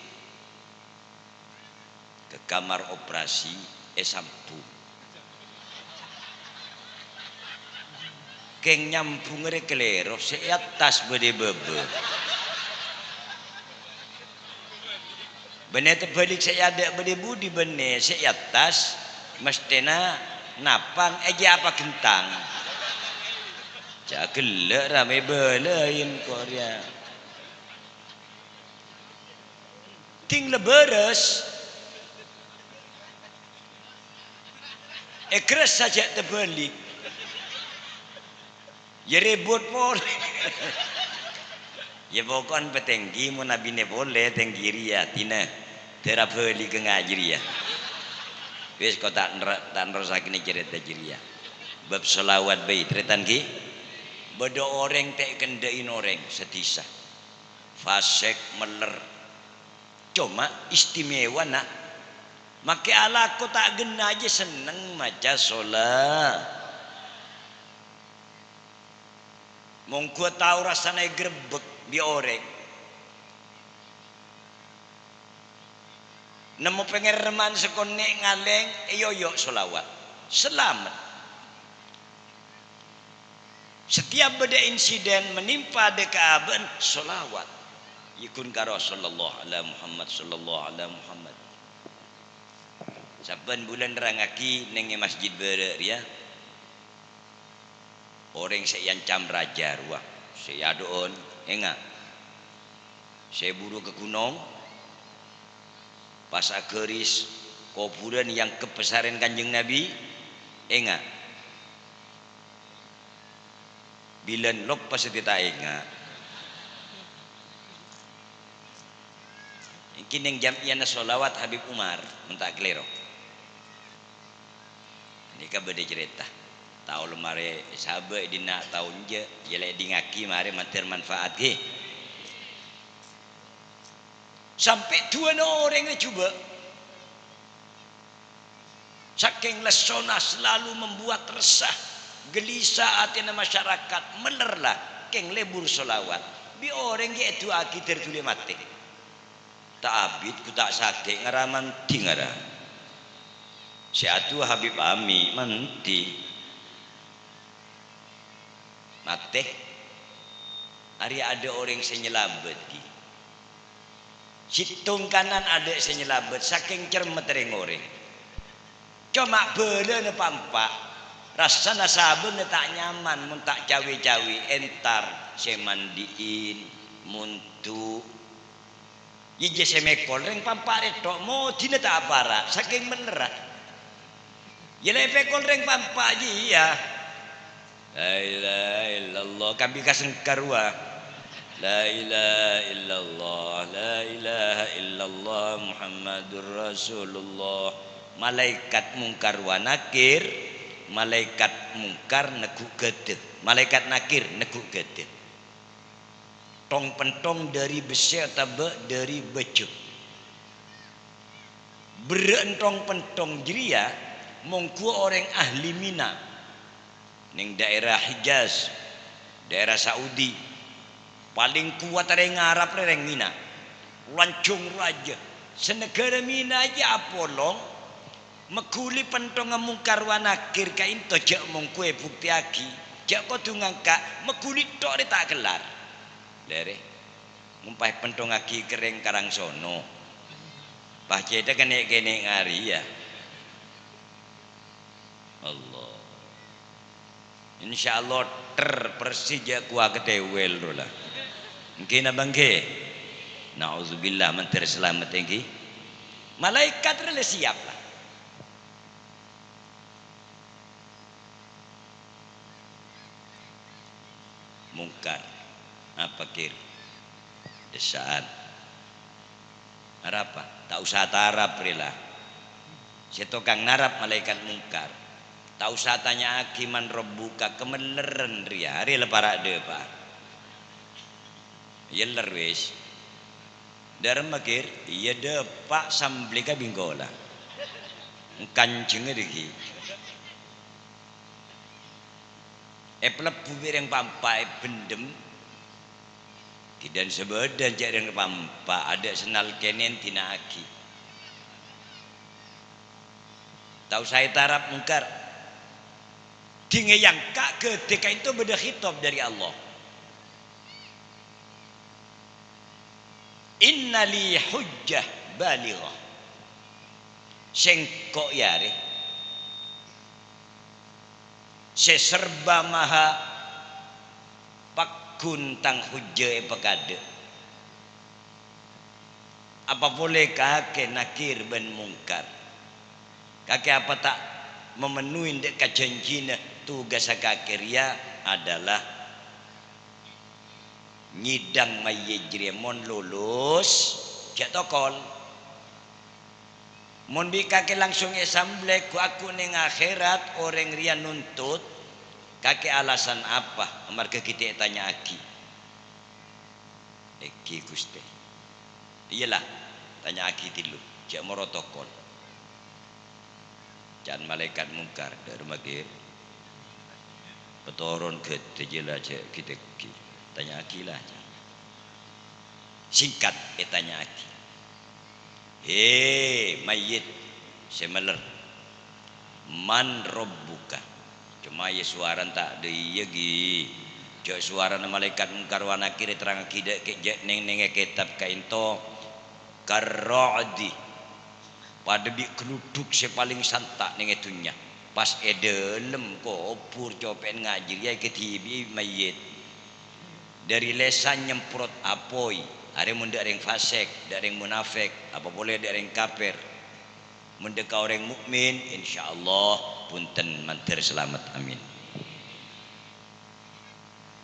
ke kamar operasi, èsambhung. Kèng nyambhung rè kalèro, sè è attas bâdâ è bâbâ. Bânnè tabhâlik, sè è adâ' bâdâ è budi, bânnè sè è attas mestèna napang, è jâ' apa ghentang. Jâ' ghellâ' ra mè' bâlâi engko' rèya. Ding la bârâs. Ègressa jâ' tabhâlik. Yâ rèbut polè. Yâ poko'en patèngghi mon abinè polè tèngghi rèya, dinah. Dârâ bhâlikka nga' jârèya. Wis, ko' ta' nro-, ta' nerrossaghinè carèta jârèya. Bab shalawat bhâi, tarètan ghi. Bâdâ orèng ta' èkendhâ'in orèng sadhisa. Fasèk, mèller. Coma istimewana, makè alako ta' ghenna jâ senneng maca shola-, mongghu tao rassana ègrebbek bi' orèng. Nemmo pangèrèman sakonè' ngalèng èyoyo' shalawat. Salamet. Setiap bâdâ insiden menimpa dâ' kaabâ'na, shalawat. Yèghun karo sallallahu ala Muhammad, sallallahu ala Muhammad. Sabbhân bulân nerrangngaghi neng è masjid bârâ' rèya, orèng sè èancam rajâ rowa, sè èadhu'ân, enga'. Sè buru ka ghunong, pas aghâris kobhurân èangghep pasarèn Kanjeng Nabi, enga'. Bilân loppa sè ta' enga'. Ènggi neng jam'iyana shalawat Habib Umar, mon ta' kalèro. Nèka bâdâ carèta. Tao la marè sabâ' è dinna' tao enjâ', yâ la èdingngaghi marè mandhâr manfaat ghi. Sampè' duwâna orèng rè jhubâ'. Sakèng lessona selalu membuat resah, gelisah atèna masyarakat, mèller la, kèng lebur shalawat. Bi' orèng ghi' èdu'aaghi dâr dhuli matè. Ta' abit ghu ta' sakè' ngara mandhi ngara. Sè adu'a Habib Ami mandhi. Matè. Arèya adâ' orèng sè nyalabât ghi. Sèttong kanan adâ' sè nyalabât sakèng cermet rèng-orèng. Coma bâlâna pa'-empa', rassana sabâna ta' nyaman mon ta' cawè-cawè, entar sè mandi'in, mondu'. Iyâ, jâ sè mèkol rèng pa'-empa' rèya tho', modina ta' apara', sakèng mèllerra. Yâ la èpèkol rèng pa'-empa' jiyâ. La ilaha illallah, kambi kasengka rowa. La ilaha illallah, la ilaha illallah, Muhammadur Rasulullah. Malaèkat Mungkar wa Nakir, malaèkat Mungkar neggu' ghâdhâ, malaèkat Nakir neggu' ghâdhâ. Thong-penthong dhâri bessè otabâ dhâri bâjâ. Berrâ'na thong-penthong jârèya mongghu orèng ahli Mina, neng dhaèra Hijaz, dhaèra Saudi. Palèng kowat rèng Arab rè rèng Mina. Lanjhâng rajâ. Sanèghârâ Mina jiyâ apolong, maghuli penthongnga Mungkar wa Nakir ka'ènto jâ' mongghu èbuktèyaghi, jâ' kodhu ngangka', maghuli tho' rè ta' kellar. Lèrè, mon pas èpenthongngaghi ka rèng Karangsono, pas cèthagghâ nè'-kènè' ngarèya. Allah. Insyaallah, ter persis jâ' kowa katèwèl rowa la. Ènggi napa ènggi? Naudzubillah, mandhâr salamet ènggi. Malaèkat rè la siap la. Mungkar, apa, Kir? Dessa'an. Arapa? Ta' osa tarap rè la. Sè tokang narap malaèkat Mungkar. Ta' osa tanya'aghi man rabbuka, kamèllerren rèya, arè la para' dâpa'. Yèller wis. Dâremma, Kir? Iyâ, dâpa' samblèka bi' engko' la. Èkanjhengngâ dhâggi'. Èpalebbhu bi' rèng pa'-empa', èbhendhem. Ghidhân sabâdhân jâ' rèng pa'-empa', adâ' sennal kènèn dina'aghi. Ta' osa ètarap Mungkar. Dingèyangka ghâdhâ ka'ènto bâdâ khitab dâri Allah. "Inna li hujjah balighah." Sèngko' yâ arè sè serba maha paggun tang hujjâ èpakadâ'. Apa polè kakè Nakir bân Mungkar? Kakè apa ta' mamennuhi dâ' ka janjina? Tugassa kakè rèya adalah nyidang mayyit jârèya, mon lulus, jhâ' tokol. Mon bi' kakè langsung èsamblè, ghu-, aghu neng akhèrat, orèng rèya nuntut, kakè alasan apa? Amarghâ ghi' ta' ètanya'aghi. Èngghi, Ghustè. Iyâ la, tanya'aghi dhâllu, jhâ' moro tokol. Can malaèkat Mungkar, dâ' remma ghi' patoron ghâdhâ jâ la jhâ' ghi-, dâggi'. Tanya'aghi la, can. Sèngkat ètanya'aghi. "Hè, mayyit sè mèller, man rabbuka?" Coma yâ sowarana ta' dâ' iyâ, ghi. Jhâ' sowarana malaèkat Mungkar wa Nakir èterrangaghi dâ' kè-, jhâ' neng-, neng è kètab ka'ènto. Karra'di, padâ bi' ghâludhuk sè palèng santa' neng è dhunnya. Pas è dhâlem kobhur copè'en nga' jârèya èkadhibi'i mayyit. Dâri lèsan nyemprot apoy, arè mon dâ' rèng fasèk, dâ' rèng munafèk, apa polè dâ' rèng kafir. Mon dâ' ka orèng mukmin, insyaallah bhunten mandhâr salamet. Amin.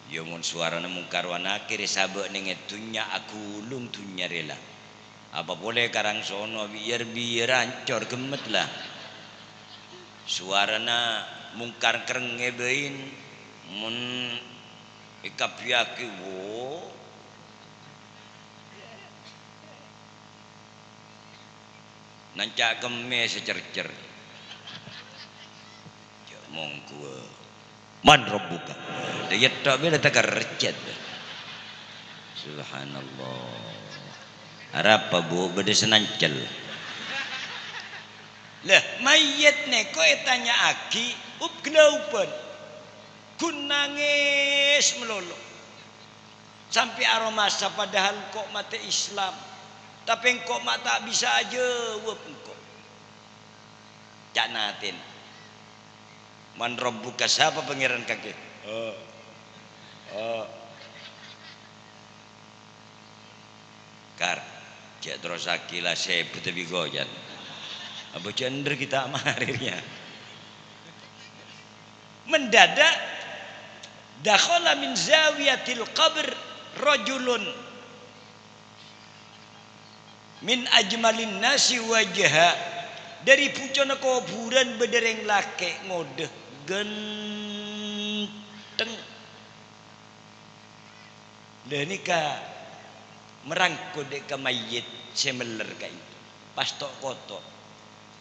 Iyâ, mon sowarana Mungkar wa Nakir èsabâ' neng è dhunnya, aghulung dhunnya rèya la. Apa polè karangsono bi'-, biyâr-biyâr ancor ghemmet la. Sowarana Mungkar kerrèng è bâin, mon èkabbhiyâghi, wo. Nanca' kemmè sè cercer. Jhâ' mongghuwâ. "Man rabbuka?" Dâ' iyâ tho' bilâ takerjhât. Subhanallah. Arapa, Bu, bâdâ sè nancel? Lah, mayyit nèko ètanya'aghi ub-ghâlâubân. Ghun nangès malolo. Sampè' aromasa padahal engko' matè Islam, tapè engko' ma' ta' bisa ajâwâb engko'. Ca'na atèna, "Man rabbuka, sapa pangèran kakè?" "Oh, oh." Kar, jhâ' terrossaghi la, sèbut bi' ghujan. Apa jhâ' endher ghi' ta' marè rèya. Mendadak, dakhala min zawiyatil qabr rajulun min ajmalin nasi wajha. Dâri buconna kobhurân bâdâ rèng lakè' ngodâ, ghântheng. Lha nèka marangko dâ' ka mayyit sè mèller ka'ènto. Pas to'-koto'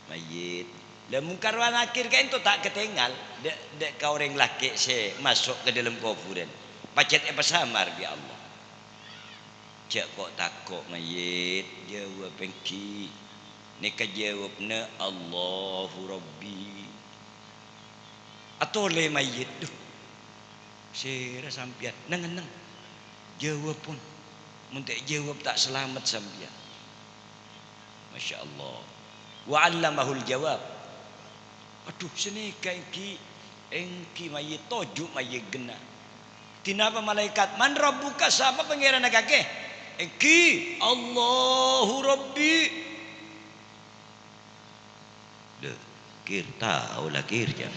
mayyit. Lha Mungkar wa Nakir ka'ènto ta' katèngal dâ', dâ' ka orèng lakè' sè maso' ka dâlem kobhurân. Pajhât èpasamar bi' Allah. Jhâ' ko'-tako' mayyit, jâwâb èngghi. Nèka jâwâbbhâ, "Allahu Rabbi." Atolè mayyit, "Dhu, sèra sampèyan?" "Neng-enneng, jâwâb, pon. Mon ta' èjâwâb, ta' salamet sampèyan." Masya Allah. "Wa 'allamahul jawab." "Adhu, sanèka èngghi, èngghi mayyit, toju' mayyit ghenna'." Dinapa malaèkat, "Man rabbuka, sapa pangèranna kakè?" "Èngghi, Allahu Rabbi." Lho, Kir, tao la, Kir, jhâ'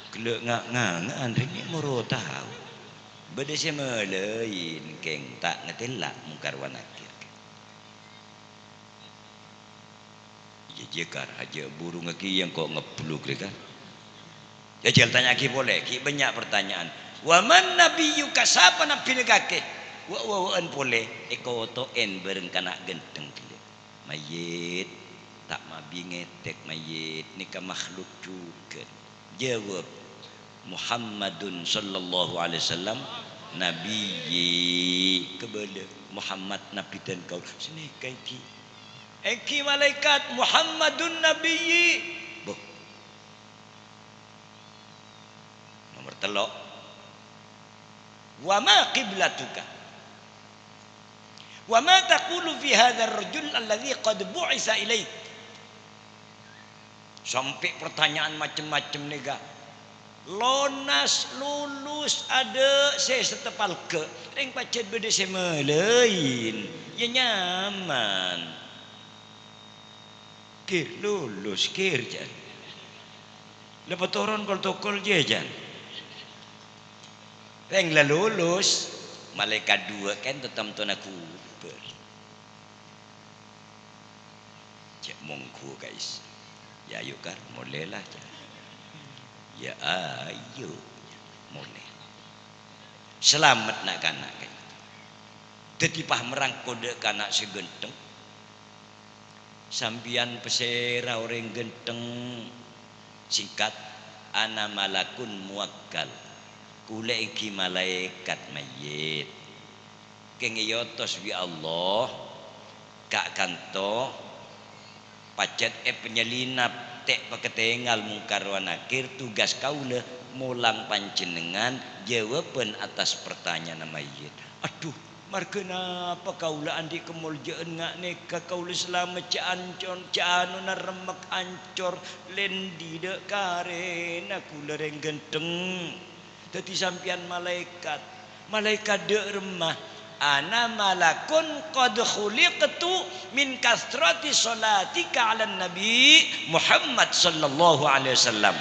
ghellâ' nga'-nganga'an rèng moro tao. Bâdâ sè malaè, kèng ta' ngatèla' Mungkar wa Nakir. Iyâ, jhâ' Kar, jhâ' burungngaghi engko' ngebluk rè, Kar. Jhâ' jhâ' tanya'aghi polè, ghi' bânnya' partanya'an. "Wa man nabiyyuka, sapa nabbhina kakè?" Wa'-wa'wa'an polè, èkoto'è bhâreng kana' ghântheng ghellâ'. Mayyit, ta' mabi ngètèk mayyit, nèka makhluk jhughân. Jâwâb, "Muhammadun sallallahu alaihi wasallam nabiyyi." Kabâlâ, "Muhammad nabbhidhân kaulâ." Sanèka èngghi. Èngghi malaèkat, "Muhammadun nabiyyi." Boh. Tello'. "Wa ma qiblatuka? Wa ma taqulu fi hadzal rajul alladzi qad bu'itsa ilaik?" Sampè' partanya'an macem-macem nèka. Lonas, lulus, adâ' sè satepalga. Rèng pajhât bâdâ sè malaèn. Yâ nyaman. Gir, lulus, gir, jân. La patoron kol-tokol jiyâ, jân. Rèng la lulus, malaèkat duwâ' kènto tamtona ghubâr. Cè' mongghu, guys. "Yâ, ayo, Kar, molè la," jân. "Yâ, ayo, molè." Salamet na'-kana', guys. Dhâddhi pas marangko dâ' kana' sè ghântheng. Sampèyan pasèra orèng ghântheng? Singkat, "Ana malakun muwakkal." Kaulâ èngghi malaèkat mayyit. Kèng èotos bi' Allah, ka-, kanto pajhât èpanyelinap, ta' pakatèngal Mungkar wa Nakir, tugas kaulâ molang panjhennengngan jâwâbhân atas partanya'anna mayyit. Adhu, marghâ napa kaulâ andi' kamoljâ'ân nga' nèka? Kaulâ salamet jhâ' ancor, jhâ' anona remmek ancor, lèndi dâ' karèna kaulâ rèng ghântheng. Dhâddhi sampèyan malaèkat, malaèkat dâ' remma, "Ana malakun qad khuliqtu min kathrati sholatika 'alan Nabi Muhammad sallallahu alaihi wasallam."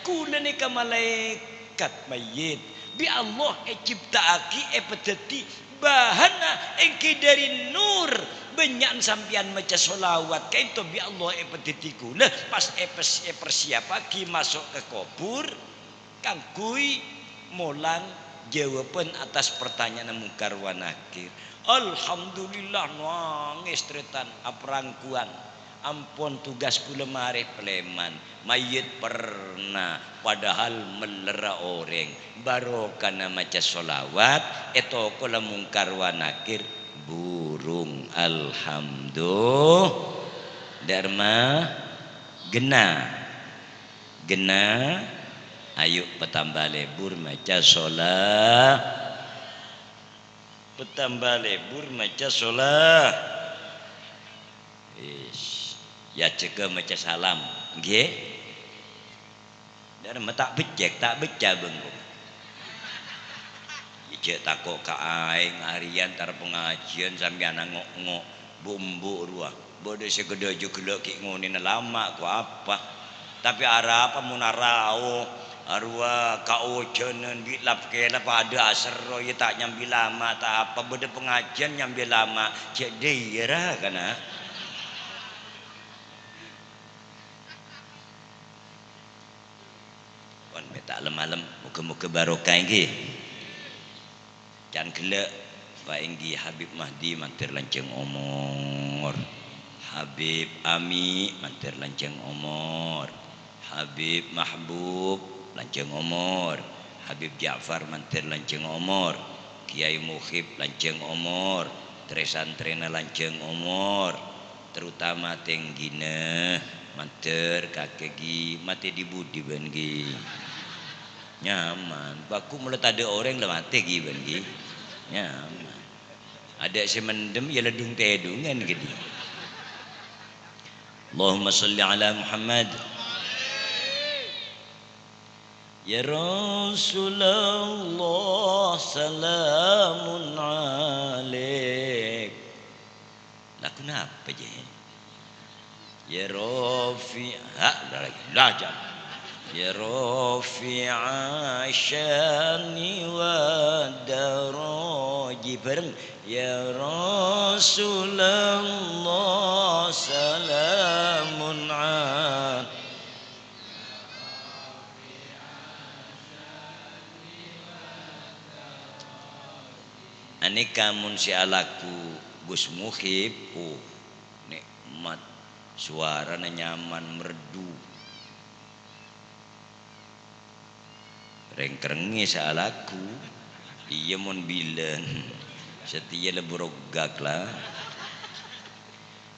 Kaulâ nèka malaèkat mayyit, bi' Allah ècipta'aghi èpadhâddhi bahanna èngghi dâri nur. Bânnya'an sampèyan maca sholawat, kaènto bi' Allah èpadhâddhi kaulâ pas èpes-, èparsiyappaghi maso' ka kobhur kaangghuy molang jâwâbhân atas partanya'anna Mungkar wa Nakir. Alhamdulillah, nangès tarètan, aparangkowan. Ampon tugas kaulâ marè palèman. Mayyit perna, padahal mellerra orèng. Barokana maca sholawat, ètokola Mungkar wa Nakir burung. Alhamdulillah. Dâ' remma, ghenna. Ghenna, ayo patamba lebur maca shola-, patamba lebur maca shola-, is, yâ jâgâ maca salam, ngghi? Dâ' remma ta' beccèk, ta' becca bengko. Jhâ' tako' ka aèng, arèya entar pangajiân sampèyan ango'-ngo', bu'-embu' rowa. Bâdâ sè ghâdhâjâ ghellâ' ghi' ngonèna lama', ko apa. Tapè arapa mon arao, arowa kaojhânan bi' lap-kèlap padâ aserro, iyâ ta' nyambi lama', ta' apa. Bâdâ pangajiân nyambi lama', jhâ' dâ'iyâ ra, kana'. Pon mè' ta' lem-malem, moga-moga barokah èngghi. Can ghellâ', paèngghi Habib Mahdi mandhâr lanjhâng omor. Habib Ami mandhâr lanjhâng omor. Habib Mahbub lanjhâng omor. Habib Ja'far mandhâr lanjhâng omor. Kèyaè Muhib lanjhâng omor. Trè-santrèna lanjhâng omor. Terutama tèngghina, mandhâr kakè ghi, matè dhi-budhi bân ghi. Nyaman, bâ' ghu' mola tadâ' orèng la matè ghi bân ghi. Nyaman. Adâ' sè mendem, yâ la dung-tèdungan ghi dhi. Allahumma shalli ala Muhammad. Ya Rasulullah, salamun alaik. Lagu napa, jâ? Ya Rafi-, ha, udah lagi. Lah, jâ. Ya Rafi'a syani wa daraji. Bareng. Ya Rasulullah, salamun alaik. Anèka mon sè alako Gus Muhib, oh, nè'mat, sowarana nyaman, merdu. Rèng-kerrèngè sè alako, iyâ mon bilân, satèya la bhurugak la.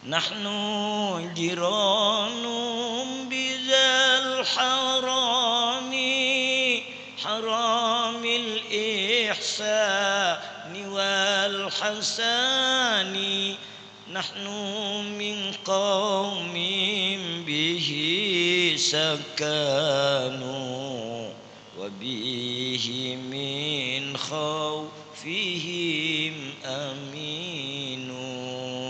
Nahnu jiranum bizal harami, كرم الإحسان والحسن. نحن من قوم به سكنوا، وبه من خوفهم أمنوا.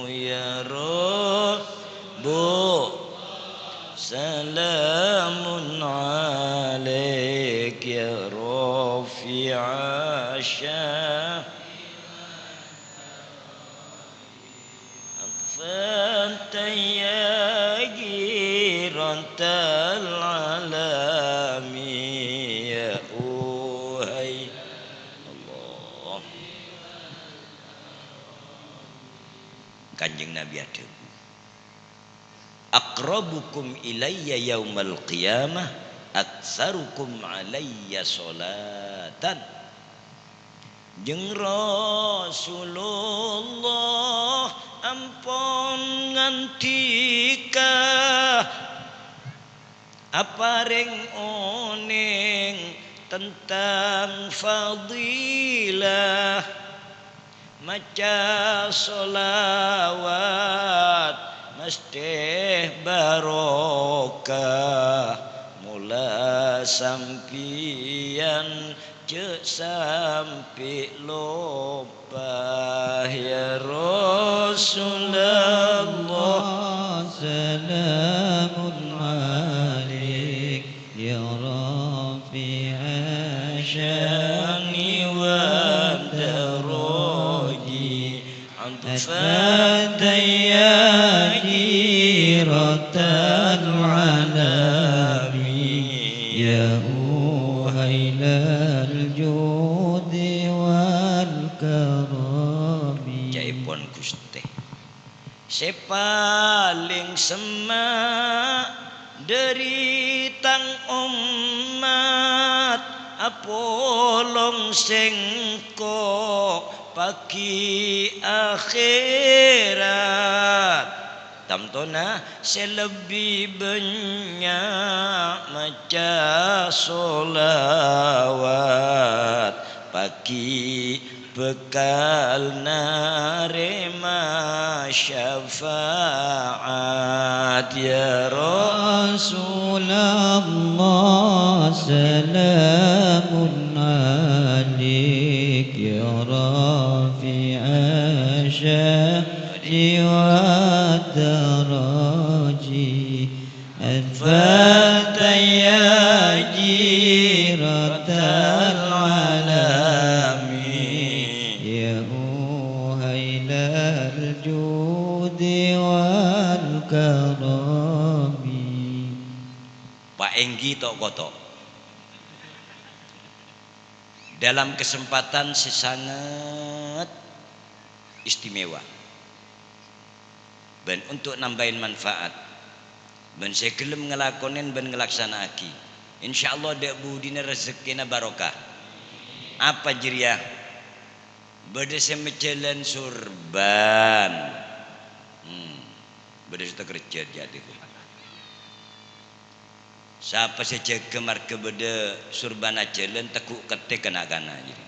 يا رب، سلام عليك يا رافع الشان. عطفا يا جيرة العالم يا أوهي. Allah. Kanjeng Nabi adhâbu, "Aqrabukum ilayya yaumal qiyamah aktsarukum alayya sholatan." Jeng Rasulullah ampon ngandika, aparèng onèng tentang fadilah maca sholawat, mesthè barokah. Mola sampèyan jhâ' sampè' loppa, ya Rasulullah. سلام عليك يا رافع الشان والدرج. عطفا يا جيرة العالم يا أوهيل الجود والكرم. Ca'èpon Ghustè. Sè palèng semma' dhâri tang ommat, apolong sèngko' paghi' akhèrat. Tamtona sè lebbi bânnya' maca sholawat, paghi' bhâkal narèma syafaat, ya Rasulullah. سلام عليك يا رافع الشان والدرج. عطفا يا جيرة العالم يا أوهيل الجود والكرم. Paènggi to'-koto'. Dalam kesempatan sè sanget istimewa, bân untuk nambâi manfaat, bân sè ghellem ngalakonè bân ngalaksana'aghi, insyaallah dâ' budina rejekkèna barokah. Apa jârèya? Bâdâ sè majhâlân sorban. Hmm. Bâdâ sè takerjhâ jâdiyâ. Sapa sè jâgâ marghâ bâdâ sorban ajhâlân, tegghu' kettè na'-kana' jârèya.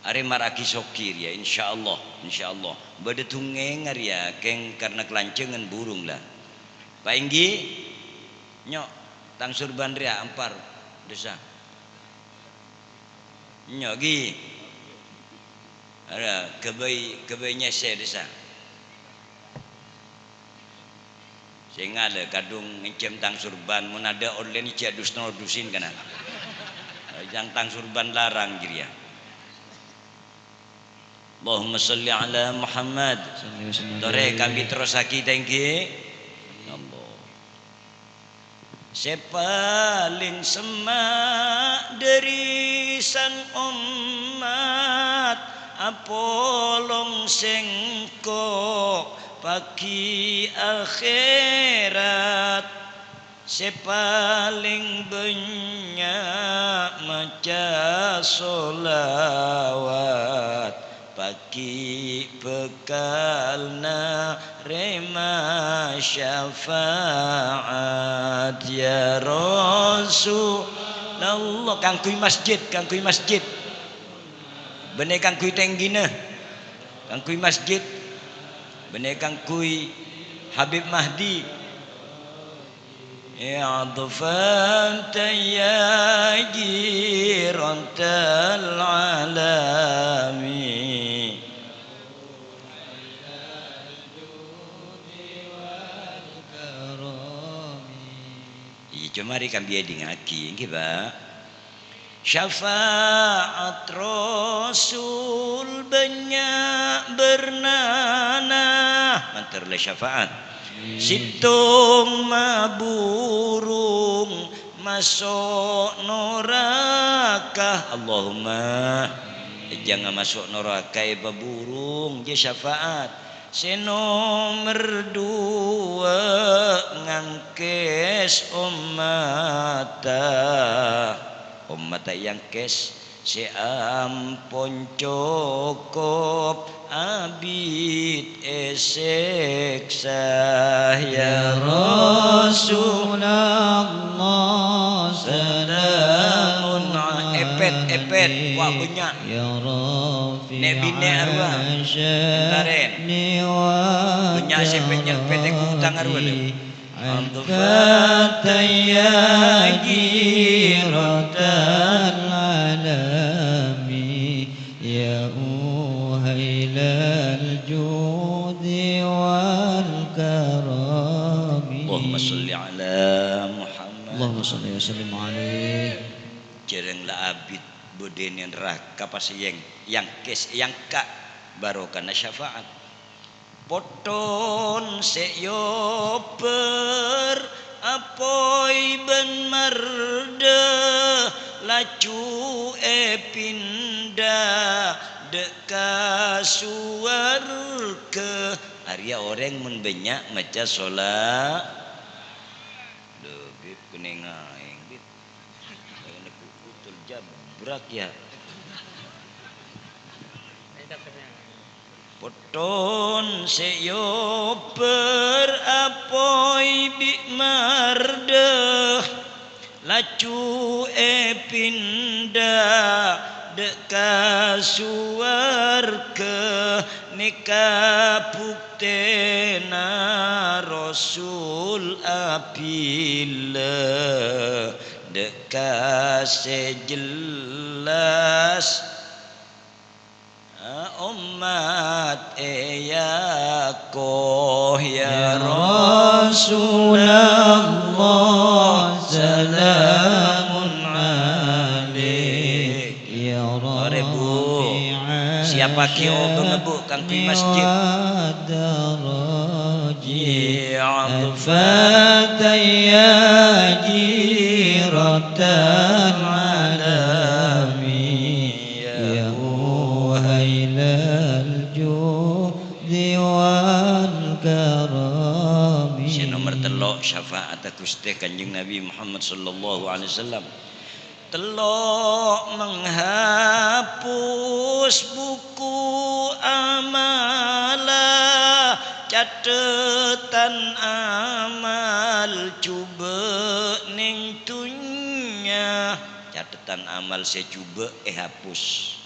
Arè maraghi soghi rèya, insyaallah, insyaallah. Bâdâ dhungèngnga rèya, kèng karna kalanjhângan burung la. Paènggi, nyo', tang sorban rèya ampar, dhisa. Nyo', ghi. Ara, ghâbây, ghâbây nyèsè dhisa. Sènga' la, kadhung ngènjhâm tang sorban, mon adâ' online jhâ' dus-nodusin kana. Jhâ' tang sorban larang jârèya. Allahumma shalli ala Muhammad. Shalli wa sallim. Torè, kaulâ terrosaghi, tèngghi. Ya Allah. Sè palèng semma' dhâri san ommat, apolong sèngko' paghi' akhèrat. Sè palèng bânnya' maca sholawat, paghi' bhâkal narèma syafaat, ya Rasul. Allah, kaangghuy masjid, kaangghuy masjid. Bânnè kaangghuy tèngghina, kaangghuy masjid. Bânnè kaangghuy Habib Mahdi. Ya 'athfatan ya jiratal 'alami. Iyâ, coma rè kaangghuy èdingngaghi, èngghi, Pak. Syafaat Rasul bânnya' bârnana, mandhâr la syafaat. Sèttong maburung maso' naraka. Allahumma èjhângnga maso' naraka è paburung, jiyâ syafaat. Sè nomer duwâ' ngangkès ommatta. Ommatta èyangkès sè ampon cokop abit èsèksa. Ya Rasulallah, salamun alaik. Èpèt, èpèt, wa' bânnya'. Ya Rafi' Nè binè' arowa. Entaren. Bânnya' sè pèt-nyèlpèt è kutang arowa, lho. Al-Fatihah ya jiratal alami, ya uhailal judi wal karami. Allahumma shalli ala Muhammad. Allahumma shalli wa sallim alaih. Jhârâng la abit bâdâ è naraka pas èyang-, èyangkès, èyangka' barokana syafaat. Potthon sè èobbhâr apoy bân mardhâ, laju èpindhâ dâ' ka sowarghâ. Arèya orèng mon bânnya' maca sola-, Lho, Bib, kenning aèng, Bib. Kaya nebbhu' bhutul jabrak, ya. Potthon sè èobbhâr apoy bi' mardhâ, laju èpindhâ dâ' ka sowarghâ. Nèka buktèna Rasul abhilâ dâ' ka sè jellas, ommat èyako. Ya Rasulallah, salamun alaik. Ya Rabbi, siapaghi obângnga, Bu, kaangghuy masjid. Al-Fatihah ya jiratal alami, ya uhailal judi wal karami. Sè nomer tello', syafaat Ghustè Kanjeng Nabi Muhammad sallallahu alaihi wasallam. Tello' menghapus buku amalla, cathetan amal jhubâ' neng dhunnya. Cathetan amal sè jhubâ' èhapus.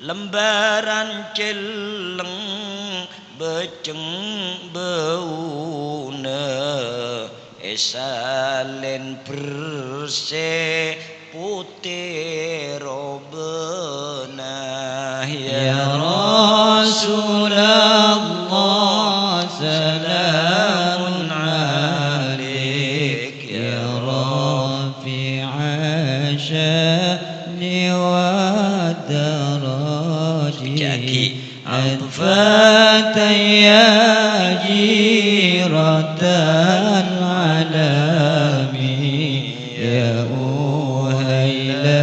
Lembaran celleng bâceng bâuna, èsalèn bersè potè robâna. Ya Rasulallah, salamun alaik, ya Rafi'asy sya'ni wad darajat. Ca'aghi. Al-Fatihah ya jiratal alami, ya uhailal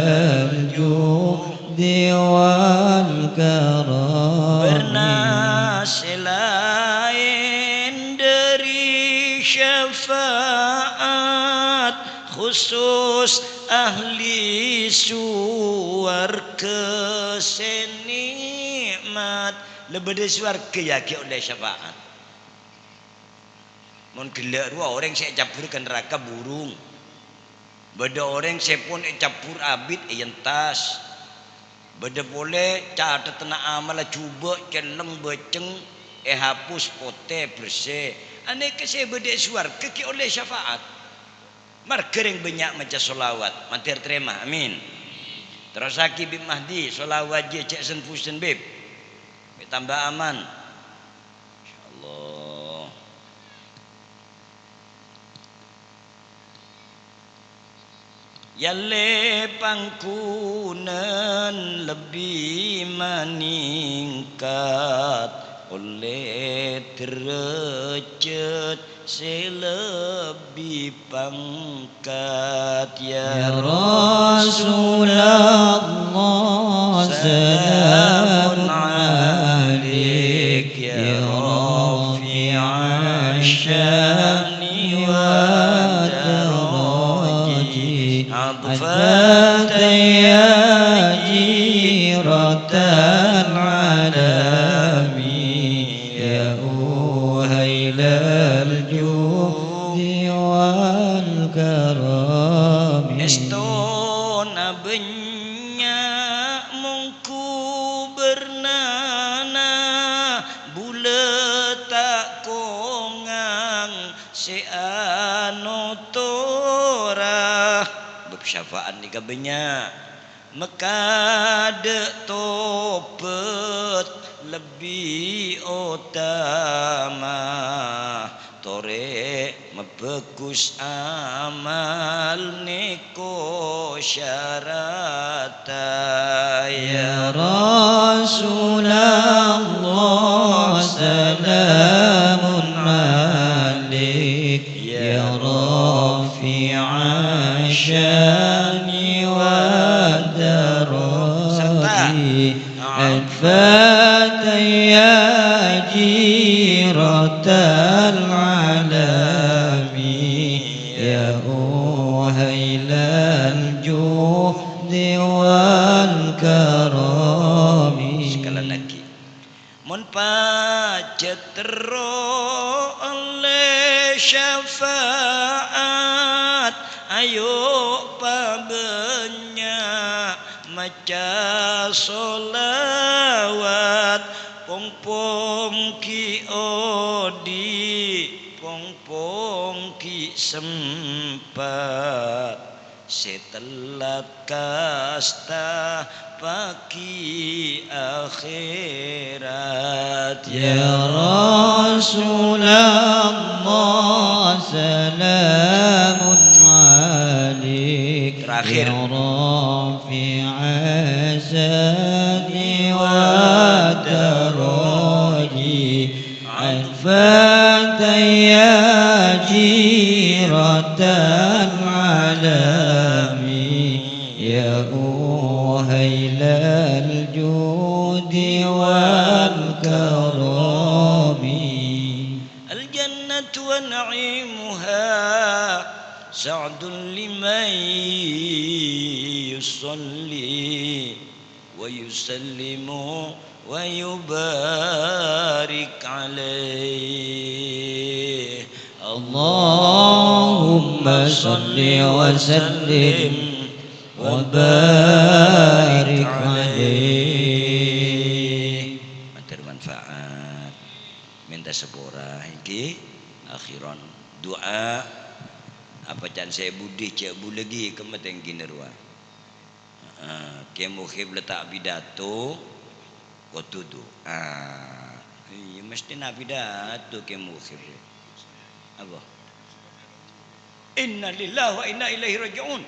judi wal karami. Bârna sè laèn dâri syafaat khusus ahli sowarghâ sè nè'mat. La bâdâ sowarghâ, ya, ghi' ollè syafaat. Mon ghellâ' rowa orèng sè ècabbhur ka naraka burung. Bâdâ orèng sè pon ècabbhur abit èyentas. Bâdâ polè cathedhânna amalla jhubâ' cellèng bâceng èhapus potè bersè. Anèka sè bâdâ è sowarghâ ghi' ollè syafaat. Marghâ rèng bânnya' maca sholawat, mandhâr tarèma, amin. Terrossaghi Bib Mahdi, sholawat jiyâ cè' sen-busen, Bib. Mè' tamba aman. Insyaallah. Yâ lè pangghuna'an lebbi manèngkat, ollè dârâjhât sè lebbi pangkat, yâ Rasulullah, salamun alaik, yâ rafi'asy syani wad daraji. Adfatan ya jiratal alami, ya uhailal judi wal karami. Èstona bânnya' mongghu bârnana, bulâ ta' kongang sè anotora. Bab syafaat nèka bânnya'. Makadâ' tobât lebbi otama. Torè mabhâghus amal nèko syaratta. Ya Rasulullah, salamun alaik, ya rafi'asy syani wad daraji. Sarta. Adfatan ya jiratal alami, ya uhailal judi wal karami. Sekali lagi. Mon pajhât terro ollè syafaat, ayo pabânnya' maca sholawat, pong-pong ghi' odi', pong-pong ghi' sempat, sè tellat kasta paghi akhèrat. Ya Rasulullah, salamun alaik. Terakhir. Ya rafi'asy syani wad daraji. Adfatan ya jiratal alami, ya uhailal judi wal karami. Al jannatu wa na'imuha sa'dun liman yusalli wa yusallimu wa yubarik alaih. Allahumma shalli wa sallim wa barik alaih. Matur manfaat. Mènta sapora èngghi. Akhiran du'a. Apa can sè budi cè' bulâ ghi' kemma tèngghina rowa. Heeh, Kè Muhib la ta' pidato, kodhu du'a. Iyâ, mesthèna pidato Kè Muhib. Apa? Inna lillahi wa inna ilaihi raji'un.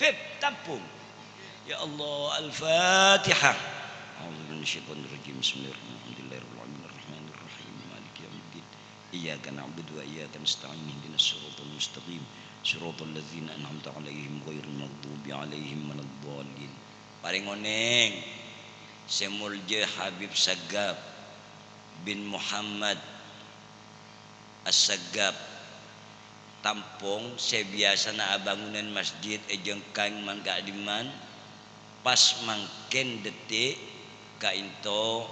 Bib, tampung. Ya Allah, Al-Fatihah. A'udzu billahi minasyaitonir rajim. Bismillahirrahmanirrahim. Alhamdulillahirabbil alamin, arrahmanirrahim, maliki yaumiddin. Iyyaka na'budu wa iyyaka nasta'in. Ihdinas siratal mustaqim. Siratal ladzina an'amta 'alaihim ghairil maghdubi 'alaihim waladdallin. Parèng onèng, sè molja Habib Sagaf bin Muhammad As-Sagaf, Tampong sè biyasana abângonan masjid è Jengkang man ka'dimman, pas mangkèn dâtè' ka'ènto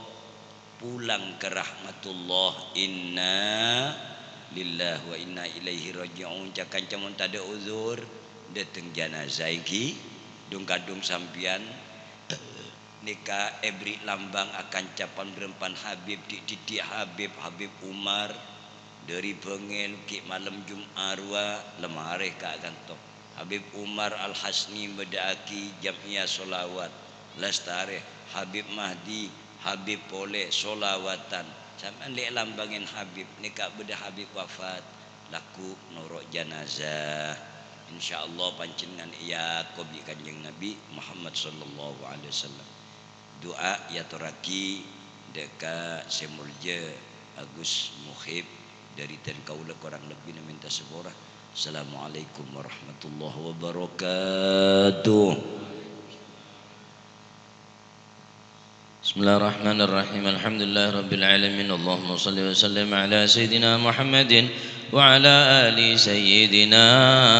pulang ka rahmatullah. Inna lillahi wa inna ilaihi raji'un. Ca-kanca mon tadâ' uzur, Dâteng janazah ènggi, dhung-kadhung sampèyan nèka èberri' lambâng akanca pan-bârâmpan Habib, dhi'-dhiddhi' Habib, Habib Umar, dâri bângèl ghi' malem Jum'ah rowa, la marè ka kanto. Habib Umar Al-Hasni bâdâ'aghi jam'iyah sholawat, lastarè. Habib Mahdi, Habib polè, sholawatan. Sampèyan lè' lambângèn Habib, nèka bâdâ Habib wafat, lagghu' noro' janazah. Insyaallah panjhennengngan èakobi Kanjeng Nabi Muhammad sallallahu alaihi wasallam. Du'a èyatorraghi dâ' ka sè molja Agus Muhib, dâri dân kaulâ korang lebbina mènta sapora. Assalamualaikum warahmatullahi wabarakatuh. بسم الله الرحمن الرحيم. الحمد لله رب العالمين. اللهم صل وسلم على سيدنا محمد وعلى آل سيدنا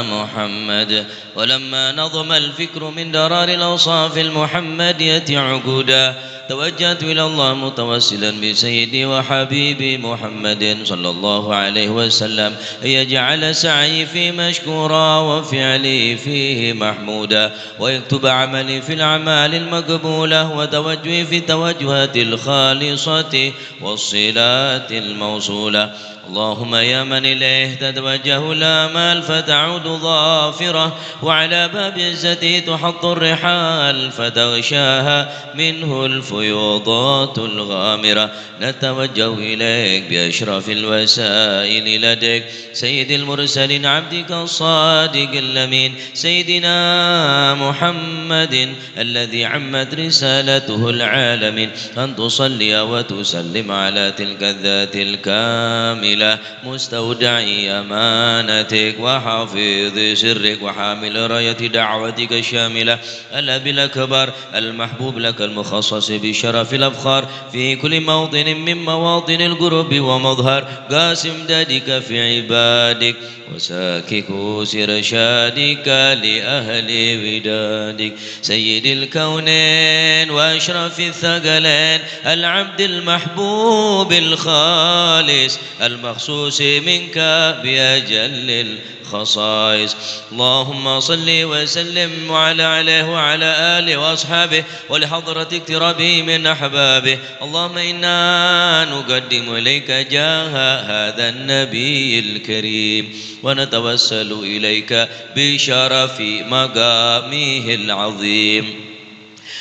محمد. ولما نظم الفكر من درار الأوصاف المحمدية عقودا، توجهت إلى الله متوسلا بسيدي وحبيبي محمد صلى الله عليه وسلم أن يجعل سعيي فيه مشكورا وفعلي فيه محمودا، ويكتب عملي في الأعمال المقبولة، وتوجهي في التوجهات الخالصة والصلات الموصولة. اللهم يا من إليه تتوجه الآمال فتعود ظافرة، وعلى باب عزته تحط الرحال فتغشاها منه الفيوضات الغامرة، نتوجه إليك بأشرف الوسائل لديك سيد المرسلين عبدك الصادق الأمين سيدنا محمد الذي عمت رسالته العالمين، أن تصلي وتسلم على تلك الذات الكاملة مستودع أمانتك وحفيظ سرك وحامل راية دعوتك الشاملة الأب الأكبر المحبوب لك المخصص بشرف الأفخار في كل موطن من مواطن القرب ومظهر قاسم دادك في عبادك وساكك أسر شادك لأهل ودادك سيد الكونين وأشرف الثقلين العبد المحبوب الخالص المخصوص منك بأجل الخصائص. اللهم صل وسلم وعلى عليه وعلى آله وأصحابه ولحضرة اقترابه من أحبابه. اللهم إنا نقدم إليك جاه هذا النبي الكريم، ونتوسل إليك بشرف مقامه العظيم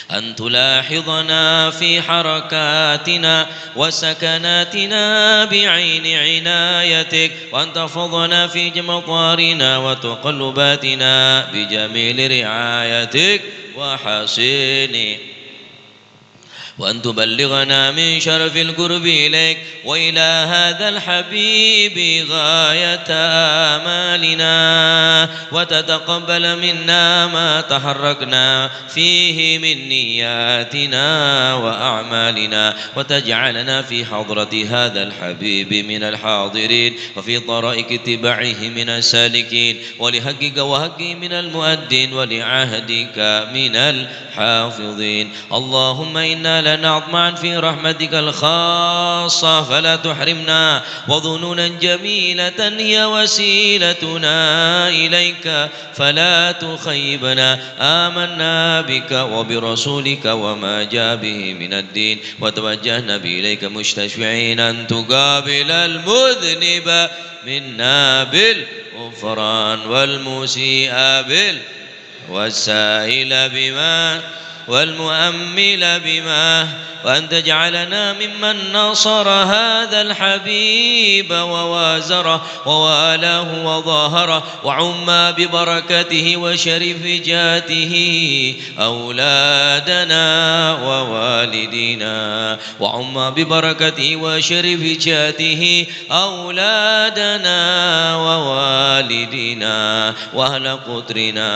أن تلاحظنا في حركاتنا وسكناتنا بعين عنايتك، وأن تحفظنا في جميع أطوارنا وتقلباتنا بجميل رعايتك وحصين، وأن تبلغنا من شرف القرب إليك وإلى هذا الحبيب غاية آمالنا، وتتقبل منا ما تحركنا فيه من نياتنا وأعمالنا، وتجعلنا في حضرة هذا الحبيب من الحاضرين، وفي طرائق اتباعه من السالكين، ولحقك وحقه من المؤدين، ولعهدك من الحافظين. اللهم إنا لنطمع في رحمتك الخاصة فلا تحرمنا، وظنونا جميلة هي وسيلتنا إليك فلا تخيبنا. آمنا بك وبرسولك وما جاء به من الدين، وتوجهنا به إليك مشتشفعين أن تقابل المذنب منا بالغفران والمسيء بال والسائل بما والمؤمل بما، وأن تجعلنا ممن نصر هذا الحبيب ووازره ووالاه وظاهره، وعم ببركته وشرف جاته أولادنا ووالدينا، وعم ببركته وشرف جاته أولادنا ووالدينا وأهل قطرنا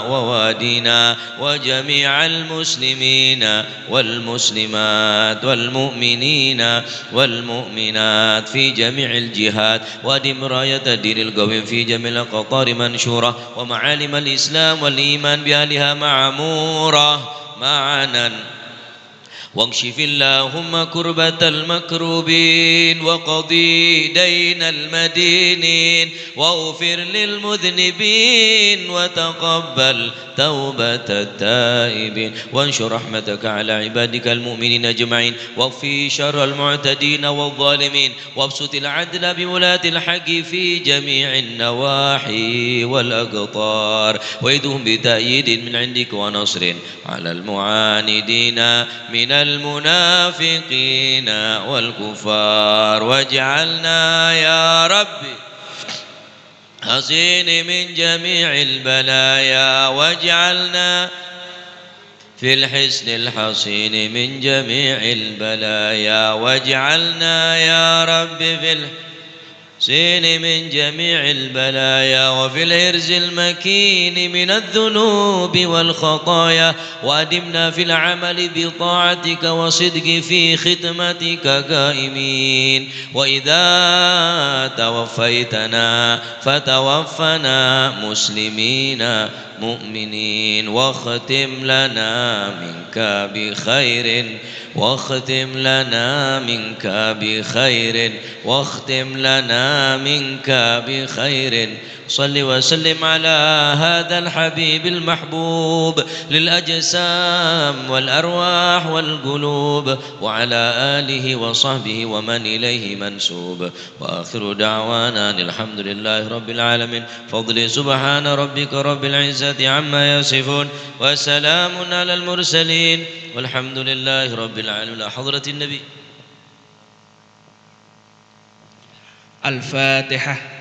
ووادينا وجميع المسلمين والمسلمات والمؤمنين والمؤمنات في جميع الجهات، وأدم راية الدين القويم في جميع الأقطار منشورة، ومعالم الإسلام والإيمان بأهلها معمورة معنا. واكشف اللهم كربة المكروبين، وقض دين المدينين، واغفر للمذنبين، وتقبل توبة التائبين، وانشر رحمتك على عبادك المؤمنين أجمعين، واكف شر المعتدين والظالمين، وابسط العدل بولاة الحق في جميع النواحي والأقطار، وأيدهم بتأييد من عندك ونصر على المعاندين من المنافقين والكفار، واجعلنا يا رب حصين من جميع البلايا، واجعلنا في الحصن الحصين من جميع البلايا، واجعلنا يا رب في الحصين من جميع البلايا، وفي الحرز المكين من الذنوب والخطايا، وأدمنا في العمل بطاعتك وصدق في خدمتك قائمين، وإذا توفيتنا فتوفنا مسلمين مؤمنين، واختم لنا منك بخير، واختم لنا منك بخير، واختم لنا منك بخير. صل وسلم على هذا الحبيب المحبوب للأجسام والأرواح والقلوب، وعلى آله وصحبه ومن إليه منسوب. وآخر دعوانا أن الحمد لله رب العالمين. فضل سبحان ربك رب العزة عما يصفون، وسلام على المرسلين، والحمد لله رب العالمين. حضرة النبي. الفاتحة.